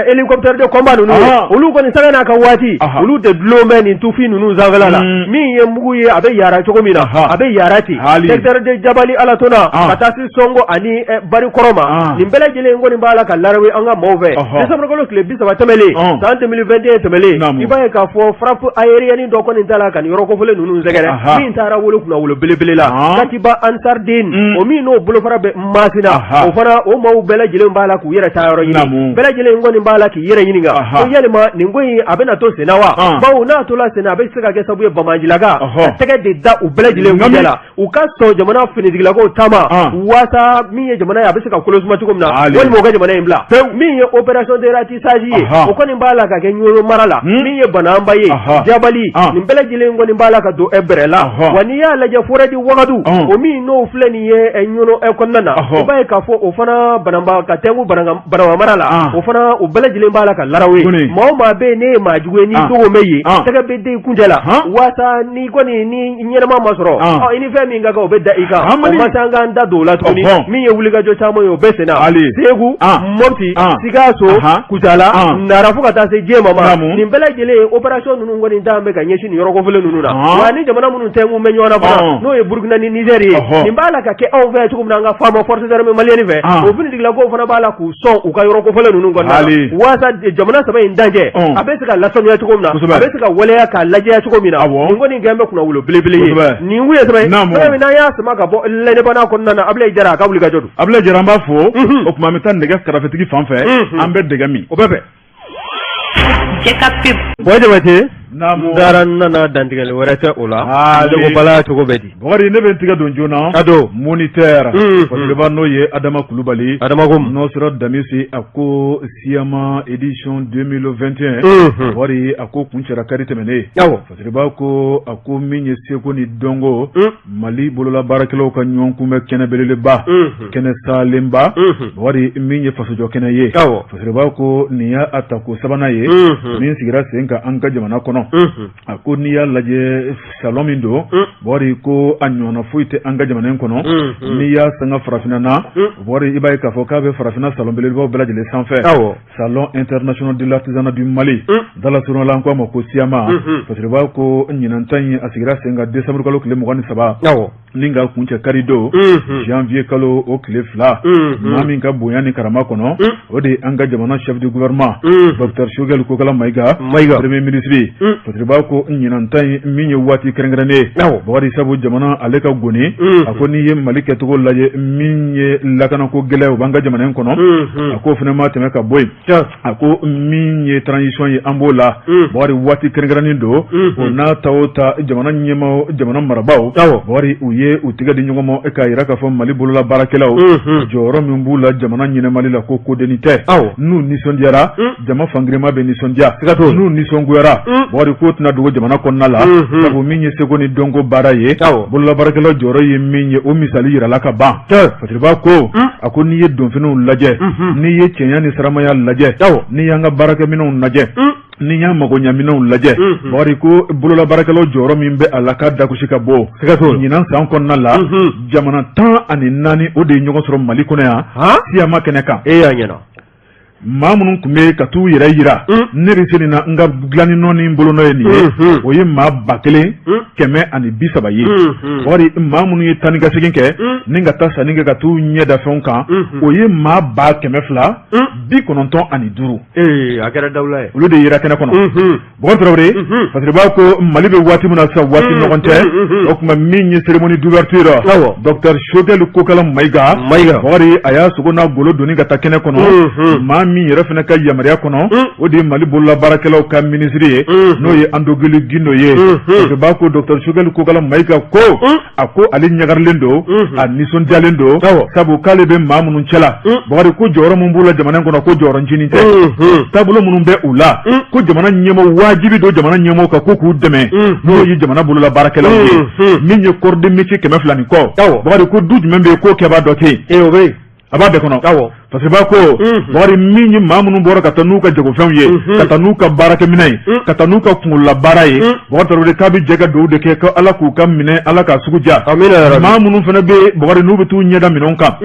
hélicoptère de combat ninnu ye olu kɔni sanga n'a ka waati olu de dulon bɛ nin tufin ninnu sanfɛla la min ye mugu ye a bɛ yaara cogo min na a bɛ yaara ten secteur de Jabali Alatona ka taa se Sɔngo ani Barikɔrɔ ma nin bɛɛ lajɛlen kɔni b'a la ka larawe an ka maaw fɛ décembre kalo tile 30 tɛmɛlen san 2021 tɛmɛlen i b'a ye k'a fɔ frappe aérienne dɔ kɔni tala ka nin yɔrɔ kofɔlen ninnu sɛgɛrɛ min taara wolo kunnawolo belebele la Katiba Ansardine o min n'o bolofara bɛ Masina o fana o maaw bɛɛ lajɛlen b'a la k'u yɛrɛ taa yɔrɔ ɲini bɛɛ lajɛlen kɔni b'a la k'i yɛrɛ ɲininka ko yalima nin ko in a bɛna to senna wa bawo n'a tola senna a bɛ se ka kɛ sababu ye banbaancilaka ka tɛgɛ de da u bɛɛ lajɛlen kuncɛ la u ka sɔn jamana finitigilakaw ta ma waasa min ye jamana ye a bɛ se ka kolo suma cogo min na walima u ka jamana in bila min ye opération de ratissage ye o kɔni b'a la ka kɛ Ɲɔnɔ mara la min ye Banamba ye Jabali nin bɛɛ lajɛlen kɔni b'a la ka don bɛrɛ la wa n'i y'a lajɛ forêt de Wagadu o min n'o filɛ nin ye Ɲɔnɔ kɔnɔna na i b'a ye k'a fɔ o fana Banamba ka tɛnku Banamba mara la o fana o bɛɛ lajɛlen b'a la ka larawe maa o maa bɛ yen n'e ye maa jugu ye n'i dogo bɛ yen tɛgɛ bɛ da i kuncɛ la waasa n'i kɔni ni ɲɛnama ma sɔrɔ i ni fɛn min ka kan o bɛ da i kan o ma se an k'an da don o la tuguni min ye wulikajɔ caman ye o bɛ senna Segu Mopti Sikaso Kucala Nara fo ka taa se Jɛma ma nin bɛɛ lajɛlen opération ninnu kɔni t'an bɛ ka ɲɛsin nin yɔrɔ kofɔlen ninnu na wa ni jamana minnu tɛnkun bɛ ɲɔgɔn na fana n'o ye Burukina ni Niger ye nin b'a la ka kɛ anw fɛ cogo min na an ka FAMa forces armées maliennes fɛ o finitigilakaw fana b'a la k'u sɔn u ka yɔrɔ kofɔlen ninnu kɔnɔna na waasa jamana saba in dancɛ a bɛ se ka lasanuya cogo min na a bɛ se ka waleya k'a lajɛya cogo min na nin kɔni kɛlen bɛ kunnawolo belebele ye nin kun ye sɛbɛn ye min n'an y'a sama ka bɔ l'Indépendant kɔnɔna na Abulayi Jara a ka wulikajɔ don Abulayi Jara an b'a fo o tuma an bɛ taa nɛgɛ karafetigi fan fɛ an bɛ dɛgɛ min o bɛɛ fɛ Bɔ Jabate n taara n nana dantigɛli wɛrɛ tɛ o la ne ko bala cogo bɛ di Bukari ne bɛ n tigɛ don joona ka don Moniteur fasiriba n'o ye Adama Kulubali Adama ko Nɔsɔrɔ Damisi a ko SIAMA édition 2021 Bukari a ko kuncɛra kari tɛmɛnen Fasiriba ko a ko min ye seko ni dɔnko Mali bolola baarakɛlaw ka ɲɔgɔn kunbɛn kɛnɛ belebeleba kɛnɛ salenba Bukari min ye fasojɔ kɛnɛ ye Fasiriba ko nin y'a tako sabanan ye min sigira sen kan an ka jamana kɔnɔ a ko n'i y'a lajɛ salon min don Bukari ko a ɲɔgɔnna foyi tɛ an ka jamana in kɔnɔ n'i y'a sanga farafinna na Bukari i b'a ye k'a fɔ k'a bɛ farafinna salon belebelebaw bɛɛ lajɛlen sanfɛ salon international de l'artisanat du Mali dala surunya la an ko a ma ko SIAMA Fasiriba ko ɲinan ta in a sigira sen kan décembre kalo tile 23 ni ka kuncɛ kari don janvier kalo o tile 2 maa min ka bonya ni karama kɔnɔ o de ye an ka jamana chef du gouvernement docteur Choguel Kokala Maïga premier ministre Fasiriba ko ɲinan ta in min ye waati kɛrɛnkɛrɛnnen ye Bukari sabu jamana ale ka goni a ko n'i ye Mali kɛcogo lajɛ min ye lakanako gɛlɛya o b'an ka jamana in kɔnɔ a k'o fana ma tɛmɛ ka bɔ yen a ko min ye transition ye an b'o la Bukari waati kɛrɛnkɛrɛnnen don o n'a ta o ta jamana ɲɛmaaw jamana marabaaw Bukari u ye u tigɛ di ɲɔgɔn ma k'a jira k'a fɔ Mali bolola baarakɛlaw jɔyɔrɔ min b'u la jamana ɲɛnamali la ko kodenni tɛ n'u nisɔndiyara jama fangirinma bɛ nisɔndiya n'u nisɔngoyara Bukari k'o tɛna dogo jamana kɔnɔna la sabu min ye seko ni dɔnko baara ye bolola baarakɛlaw jɔyɔrɔ ye min ye o misali jirala ka ban Fasiriba ko a ko n'i ye donfiniw lajɛ n'i ye cɛɲa ni saramaya lajɛ n'i y'an ka baarakɛminɛnw lajɛ n'i y'an magoɲaminɛnw lajɛ Bukari ko bolola baarakɛlaw jɔyɔrɔ min bɛ a la k'a dagosi ka bɔ ɲinan san kɔnɔna la jamana 14 o de ye ɲɔgɔn sɔrɔ Mali kɔnɔ yan SIAMA kɛnɛ kan e y'a ɲɛna maa minnu tun bɛ ka t'u yɛrɛ jira ne bɛ se nin na n ka dilanni nɔ ni bolonɔ ye nin ye o ye maa 1300 ye Bukari maa minnu ye taa ni ka segin kɛ ni ka taa sanni kɛ ka t'u ɲɛ da fɛnw kan o ye maa 295 ee a kɛra dawula ye olu de yera kɛnɛ kɔnɔ Bukari Tarawele Fasiriba ko Mali bɛ waati min na sisan waati nɔgɔn tɛ o tuma min ye cérémonie d'ouverture docteur Choguel Kokala Maïga Bukari a y'a sogo n'a golo doni ka taa kɛnɛ kɔnɔ maa min yɛrɛ fana ka yamaruya kɔnɔ o de ye Mali bolola baarakɛlaw ka minisiri ye n'o ye Andogoly Guindo ye Fasiriba ko docteur Choguel Kokala Maïga ko a ko ale ɲagarilen don a nisɔndiyalen don sabu k'ale bɛ maa minnu cɛla Bukari ko jɔyɔrɔ min b'u la jamana in kɔnɔ ko jɔyɔrɔ ncinin tɛ taabolo minnu bɛ u la ko jamana ɲɛmɔgɔ wajibi don jamana ɲɛmɔgɔw kan ko k'u dɛmɛ n'o ye jamana bolola baarakɛlaw ye min ye corps de métier 200 ni kɔ Bukari ko du jumɛn bɛ yen k'o kɛbaa dɔ tɛ yen o bɛ a b'a bɛɛ kɔnɔ Fasiriba ko Bakari min ye maa minnu bɔra ka taa n'u ka jagofɛnw ye ka taa n'u ka baarakɛminɛn ye ka taa n'u ka kunkololabaara ye Bakari Tarawele k'a bɛ jɛ ka dugawu de kɛ ko Ala k'u ka minɛ Ala k'a sugu diya maa minnu fana bɛ Bakari n'u bɛ t'u ɲɛda minɛnw kan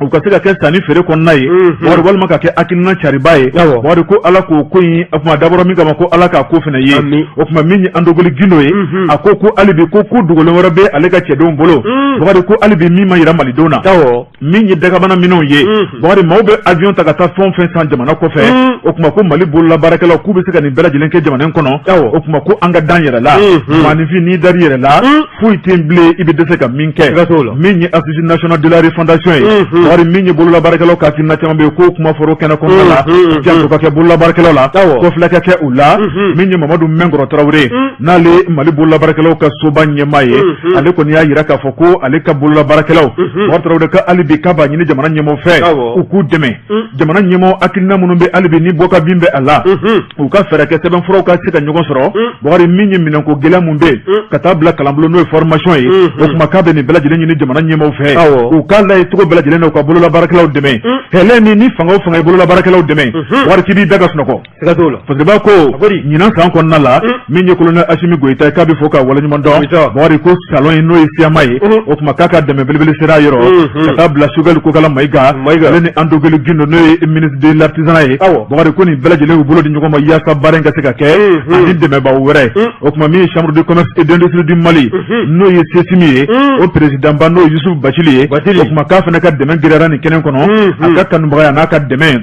u ka se ka kɛ sanni feere kɔnɔna ye Bakari walima ka kɛ hakilina cariba ye Bakari ko Ala k'o ko in o tuma dabɔra min kama ko Ala k'a ko fana ye o tuma min ye Andogoli Gindo ye a ko ko hali bi ko ko dogolen wɛrɛ bɛ ale ka cɛdenw bolo Bakari ko hali bi min ma yira malidenw na min ye dagabana minɛnw ye Bakari maaw bɛ avion ta ka taa fɛn o fɛn san jamana kɔfɛ o tuma ko Mali bololabaarakɛlaw k'u bɛ se ka nin bɛɛ lajɛlen kɛ jamana in kɔnɔ o tuma ko an ka d'an yɛrɛ la maaninfin n'i dar'i yɛrɛ la foyi tɛ yen bilen i bɛ dɛsɛ ka min kɛ min ye Assise nationale de la refondation ye Bakari min ye bololabaarakɛlaw ka hakilina caman bɛ yen k'o kuma fɔra o kɛnɛ kɔnɔna la janto ka kɛ bololabaarakɛlaw la kɔfilɛ ka kɛ u la min ye Mamadu Mɛnkɔrɔ Tarawele n'ale Mali bololabaarakɛlaw ka soba ɲɛmaa ye ale kɔni y'a jira k'a fɔ ko ale ka bololabaarakɛlaw Bakari Tarawele ka hali bi k'a b'a ɲini jamana ɲɛmaaw fɛ u k'u dɛmɛ jamana ɲɛmaaw hakilina minnu bɛ hali bi ni bɔ ka bin bɛ a la u ka fɛɛrɛ kɛ sɛbɛnfuraw ka se ka ɲɔgɔn sɔrɔ Bakari min ye minɛnko gɛlɛya min bɛ yen ka taa bila kalanbulon n'o ye formation ye o tuma k'a bɛ nin bɛɛ lajɛlen ɲini jamana ɲɛmaaw fɛ u k'a lajɛ cogo bɛɛ lajɛlen na u ka bololabaarakɛlaw dɛmɛ hɛlɛ min ni fanga o fanga ye bololabaarakɛlaw dɛmɛ Bakari k'i b'i da ka sunɔgɔ Siga t'o la. Fasiriba ko ɲinan san kɔnɔna la min ye colonel Asimi Goyita ye k'a bɛ fo k'a waleɲuman dɔn Bakari ko salon in n'o ye SIAMA ye o tuma k'a ka dɛmɛ belebele sera a yɔrɔ ka taa bila Sogɛli Kokala Mayiga ale ni Andogoli Gindo n'o ye ministre de l'artisanat ye Bakari ko nin bɛɛ lajɛlen y'u bolo di ɲɔgɔn ma yaasa baara in ka se ka kɛ ani dɛmɛbaaw wɛrɛ o tuma min ye chambre de commerce et d'industrie du Mali n'o ye CECIM ye o président ba n'o ye Yusufu Bacili ye o tuma k'a fana ka dɛmɛ girinyara nin kɛnɛ kɔnɔ a ka kanubagaya n'a ka dɛmɛ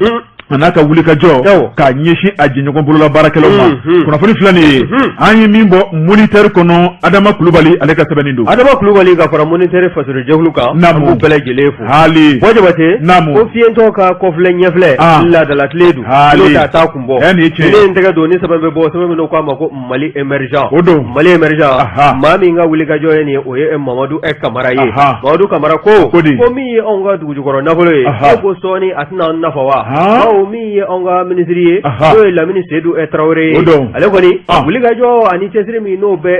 a n'a ka wulikajɔ k'a ɲɛsin a jɛɲɔgɔn bolola baarakɛlaw ma kunnafoni filɛ nin ye an ye min bɔ moniteur kɔnɔ Adama Kulubali ale ka sɛbɛnni don Adama Kulubali ka fara moniteur fasojɛkulu kan an b'u bɛɛ lajɛlen fo hali Bɔ Jabate naamu ko fiyentɔ ka kɔfilɛ ɲɛfilɛ laadalatile don hali n'o tɛ a t'a kun bɔ nin ye tiɲɛ ne ye n tɛgɛ don ni sɛbɛn bɛ bɔ sɛbɛn min n'o k'a ma ko Mali émergent o don Mali émergent maa min ka wulikajɔ ye nin ye o ye Mamadu Kamara ye Mamadu Kamara ko ko min ye anw ka dugujukɔrɔ nafolo ye e ko sɔɔni a tɛna an nafa wa bawo min ye anw ka minisiri ye n'o ye Lamini Sedu Tarawele ye ale kɔni wulikajɔ ani cɛsiri min n'o bɛ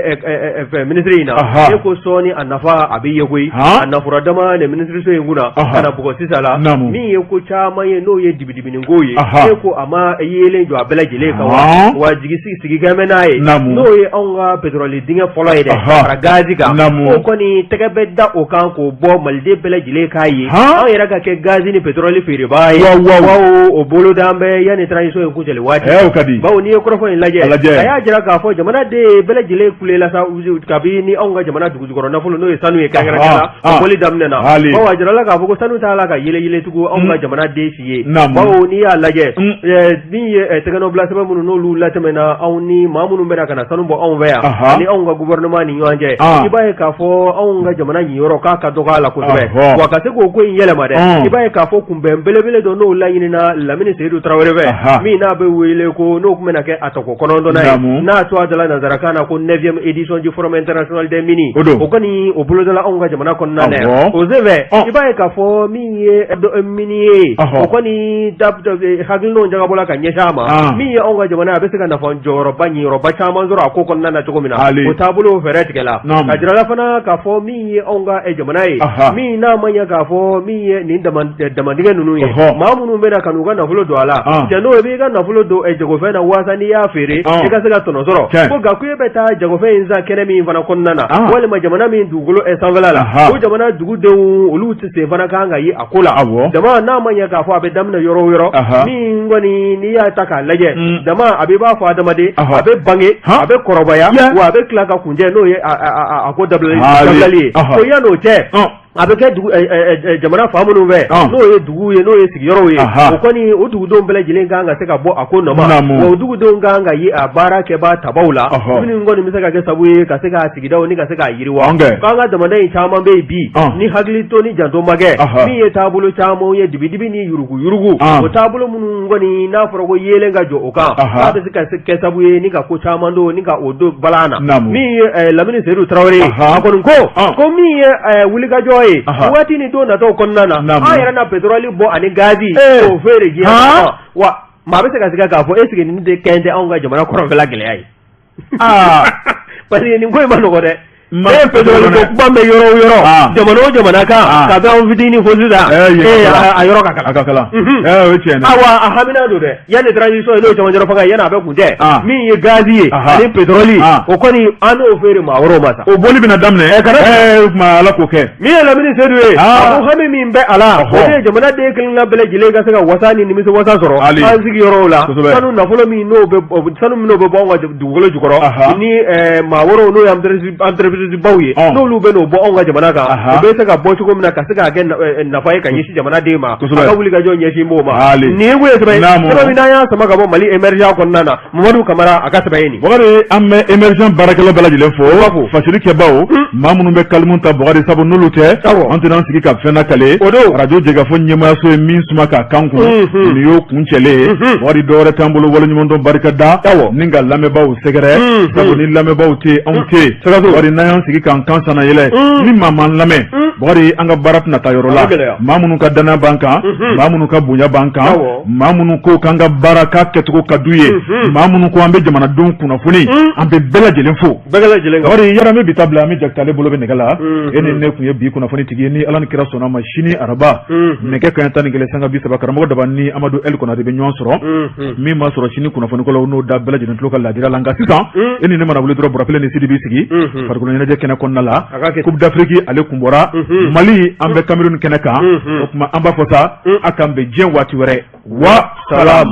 fɛ minisiri in na e ko sɔɔni a nafa a bɛ ye koyi a nafura dama nin minisiriso in kunna ka na bugɔ sisan la min ye ko caman ye n'o ye dibidiminiko ye e ko a ma yeelen jɔ a bɛɛ lajɛlen kan wa wa jigi sigi kɛlen bɛ n'a ye n'o ye anw ka pétrole dingɛ fɔlɔ ye dɛ fara gazi kan o kɔni tɛgɛ bɛ da o kan k'o bɔ maliden bɛɛ lajɛlen k'a ye anw yɛrɛ ka kɛ gazi ni pétrole feerebaa ye o boloda bɛ yanni transition in kuncɛli waati bawo n'i ye kɔrɔfɔ in lajɛ a y'a jira k'a fɔ jamanaden bɛɛ lajɛlen kulela sa kabini anw ka jamana dugujukɔrɔ nafolo n'o ye sanu ye kɛrɛnkɛrɛnnenya la o bɔli daminɛna bawo a jirala k'a fɔ ko sanu t'a la ka yele yele tugun anw ka jamanaden si ye bawo n'i y'a lajɛ min ye tɛgɛnɔbila sɛbɛn minnu n'olu latɛmɛna anw ni maa minnu bɛna ka na sanu bɔ anw fɛ yan ani anw ka gouvernement ni ɲɔgɔn cɛ i b'a ye k'a fɔ anw ka jamana ɲiyɔrɔ k'a ka dɔgɔ a la kosɛbɛ wa ka se k'o ko in yɛlɛma dɛ i b'a ye k'a fɔ kunbɛn belebele dɔ n'o laɲinina Lamini Seyidu Tarawele fɛ min n'a bɛ wele ko n'o tun bɛna kɛ a tako kɔnɔntɔnnan ye n'a tɔgɔ dala nansarakan na ko neuvième édition du forum international des mines o kɔni o bolodala anw ka jamana kɔnɔna na yan o senfɛ i b'a ye k'a fɔ min ye minier ye o kɔni hakilinaw jagabɔla ka ɲɛsin a ma min ye anw ka jamana a bɛ se ka nafa jɔyɔrɔba ɲiyɔrɔba caman sɔrɔ a ko kɔnɔna na cogo min na o taabolo fɛɛrɛ tigɛla a jirala fana k'a fɔ min ye anw ka jamana ye min n'a ma ɲɛ k'a fɔ min ye nin damandingɛ ninnu ye maa minnu bɛna ka n'u ka nafolo don a la cɛ n'o b'i ka nafolo don jagofɛn na waasa n'i y'a feere i ka se ka tɔnɔ sɔrɔ ko nka ko e bɛ taa jagofɛn in san kɛnɛ min fana kɔnɔna na walima jamana min dugukolo sanfɛla la o jamana dugudenw olu tɛ sen fana kan ka ye a ko la dama n'a ma ɲɛ k'a fɔ a bɛ daminɛ yɔrɔ o yɔrɔ min kɔni n'i y'a ta k'a lajɛ dama a bɛ b'a fɔ adamaden a bɛ bange a bɛ kɔrɔbaya wa a bɛ tila ka kuncɛ n'o ye a ko dabilali ye ko yan'o cɛ a bɛ kɛ jamana fan minnu fɛ n'o ye dugu ye n'o ye sigiyɔrɔw ye o kɔni o dugudenw bɛɛ lajɛlen kan ka se ka bɔ a ko nɔ ma wa o dugudenw kan ka ye a baara kɛbaa tabaw la minnu kɔni bɛ se ka kɛ sabu ye ka se k'a sigidaw ni ka se k'a yiriwa k'an ka jamana in caman bɛ yen bi ni hakili to ni janto ma kɛ min ye taabolo caman ye dibidibi ni yuruguyurugu o taabolo minnu kɔni n'a fɔra ko yeelen ka jɔ o kan k'a bɛ se ka kɛ sabu ye ni ka ko caman don ni ka o don balan na min ye Lamini Seyidu Tarawele ye a kɔni ko ko min ye wulikajɔ ye waati ni don nataw kɔnɔna na an yɛrɛ na pétrole bɔ ani gazi k'o feere diɲɛ wa maa bɛ se ka siga k'a fɔ est-ce que nin de kɛn tɛ anw ka jamana kɔrɔnfɛla gɛlɛya ye parce que nin ko in ma nɔgɔ dɛ. E pétrole ko kuma bɛ yɔrɔ o yɔrɔ, jamana o jamana kan, kabi an fitinin fo sisan, a yɔrɔ ka kalan. A ka kalan. O ye tiɲɛ ye. Awa, a hamina don dɛ, yanni transition ye, n'o ye cɛmancɛrɔ fanga ye, yanni a bɛ kun cɛ, min ye gazi ye ani pétrole, o kɔni an n'o feere maa wɛrɛw ma sa. O bɔli bɛna daminɛ. Kana o tuma Ala k'o kɛ. Min ye Lamini Sedu ye, a ko hami min bɛ a la, o de ye jamanaden kelenna bɛɛ lajɛlen ka se ka wasa ni nimisi wasa sɔrɔ an sigiyɔrɔw la. Sanu nafolo min n'o bɛ, sanu min n'o bɛ bɔ anw ka dugukolo jukɔrɔ, ni maa wɛrɛw, n'o ye entreprise baw ye, n'olu bɛ n'o bɔ anw ka jamana kan, o bɛ se ka bɔ cogo min na ka se k'a kɛ nafa ye ka ɲɛsin jamanaden ma. A ka wulikajɔ ɲɛsin b'o ma. Nin ye sɛbɛn ye, sɛbɛn min n'an y'a sama ka bɔ Mali émergent kɔnɔna na. Mamadu Kamara a ka sɛbɛn ye nin. Bɔkari, an bɛ émergent baarakɛla bɛɛ lajɛlen fo, fasiri kɛbaw, maa minnu bɛ kalimu ta Bɔkari, sabu n'olu tɛ, an tɛna an sigi ka fɛn lakale. O don. Arajo Jɛkafɔ ɲɛmaayaso ye min suma k'a kan kun, nin y'o kuncɛlen ye. Bɔkari, dɔwɛrɛ t'an bolo, waleɲumandɔn, barika da ni ka lamɛnbaaw sɛgɛrɛ, sabu ni lamɛnbaaw tɛ yen, anw tɛ yen. Bɔkari, n'an y'an sigi k'an kan sannayɛlɛ, ni maa m'an lamɛn, Bɔkari, an ka baara tɛna taa yɔrɔ la. Maa minnu ka danaya b'an kan, maa minnu ka bonya b'an kan, maa minnu ko k'an ka baara k'a kɛcogo ka d'u ye, maa minnu ko an bɛ jamanadenw kunnafoni, an bɛ bɛɛ lajɛlen fo. Bɛɛ lajɛlen. Bɔkari, yɔrɔ an bɛ bi ta bila, an bɛ Jakite ale bolo bɛ nɛgɛ la. E ni ne tun ye bi kunnafoni tigi ye. Ni Ala ni kira sɔnna ma, sini araba, nɛgɛ kanɲɛ 11:30, karamɔgɔ Daba ni Amadu El Konate bɛ ɲɔgɔn sɔrɔ. Min ma sɔrɔ sini kunnafoniko la, n'o da bɛɛ lajɛlen tulo ka ladira la. Nka sisan, e ni ne mana wuli dɔrɔn, Burafele ni Sidi b'i sigi farikolo ɲɛnajɛ kɛnɛ kɔnɔna la. Coupe d'Afrique ale kun bɔra Mali, an bɛ Cameroun kɛnɛ kan. O tuma an b'a fɔ sa, a k'an bɛn diɲɛ waati wɛrɛ wa salam.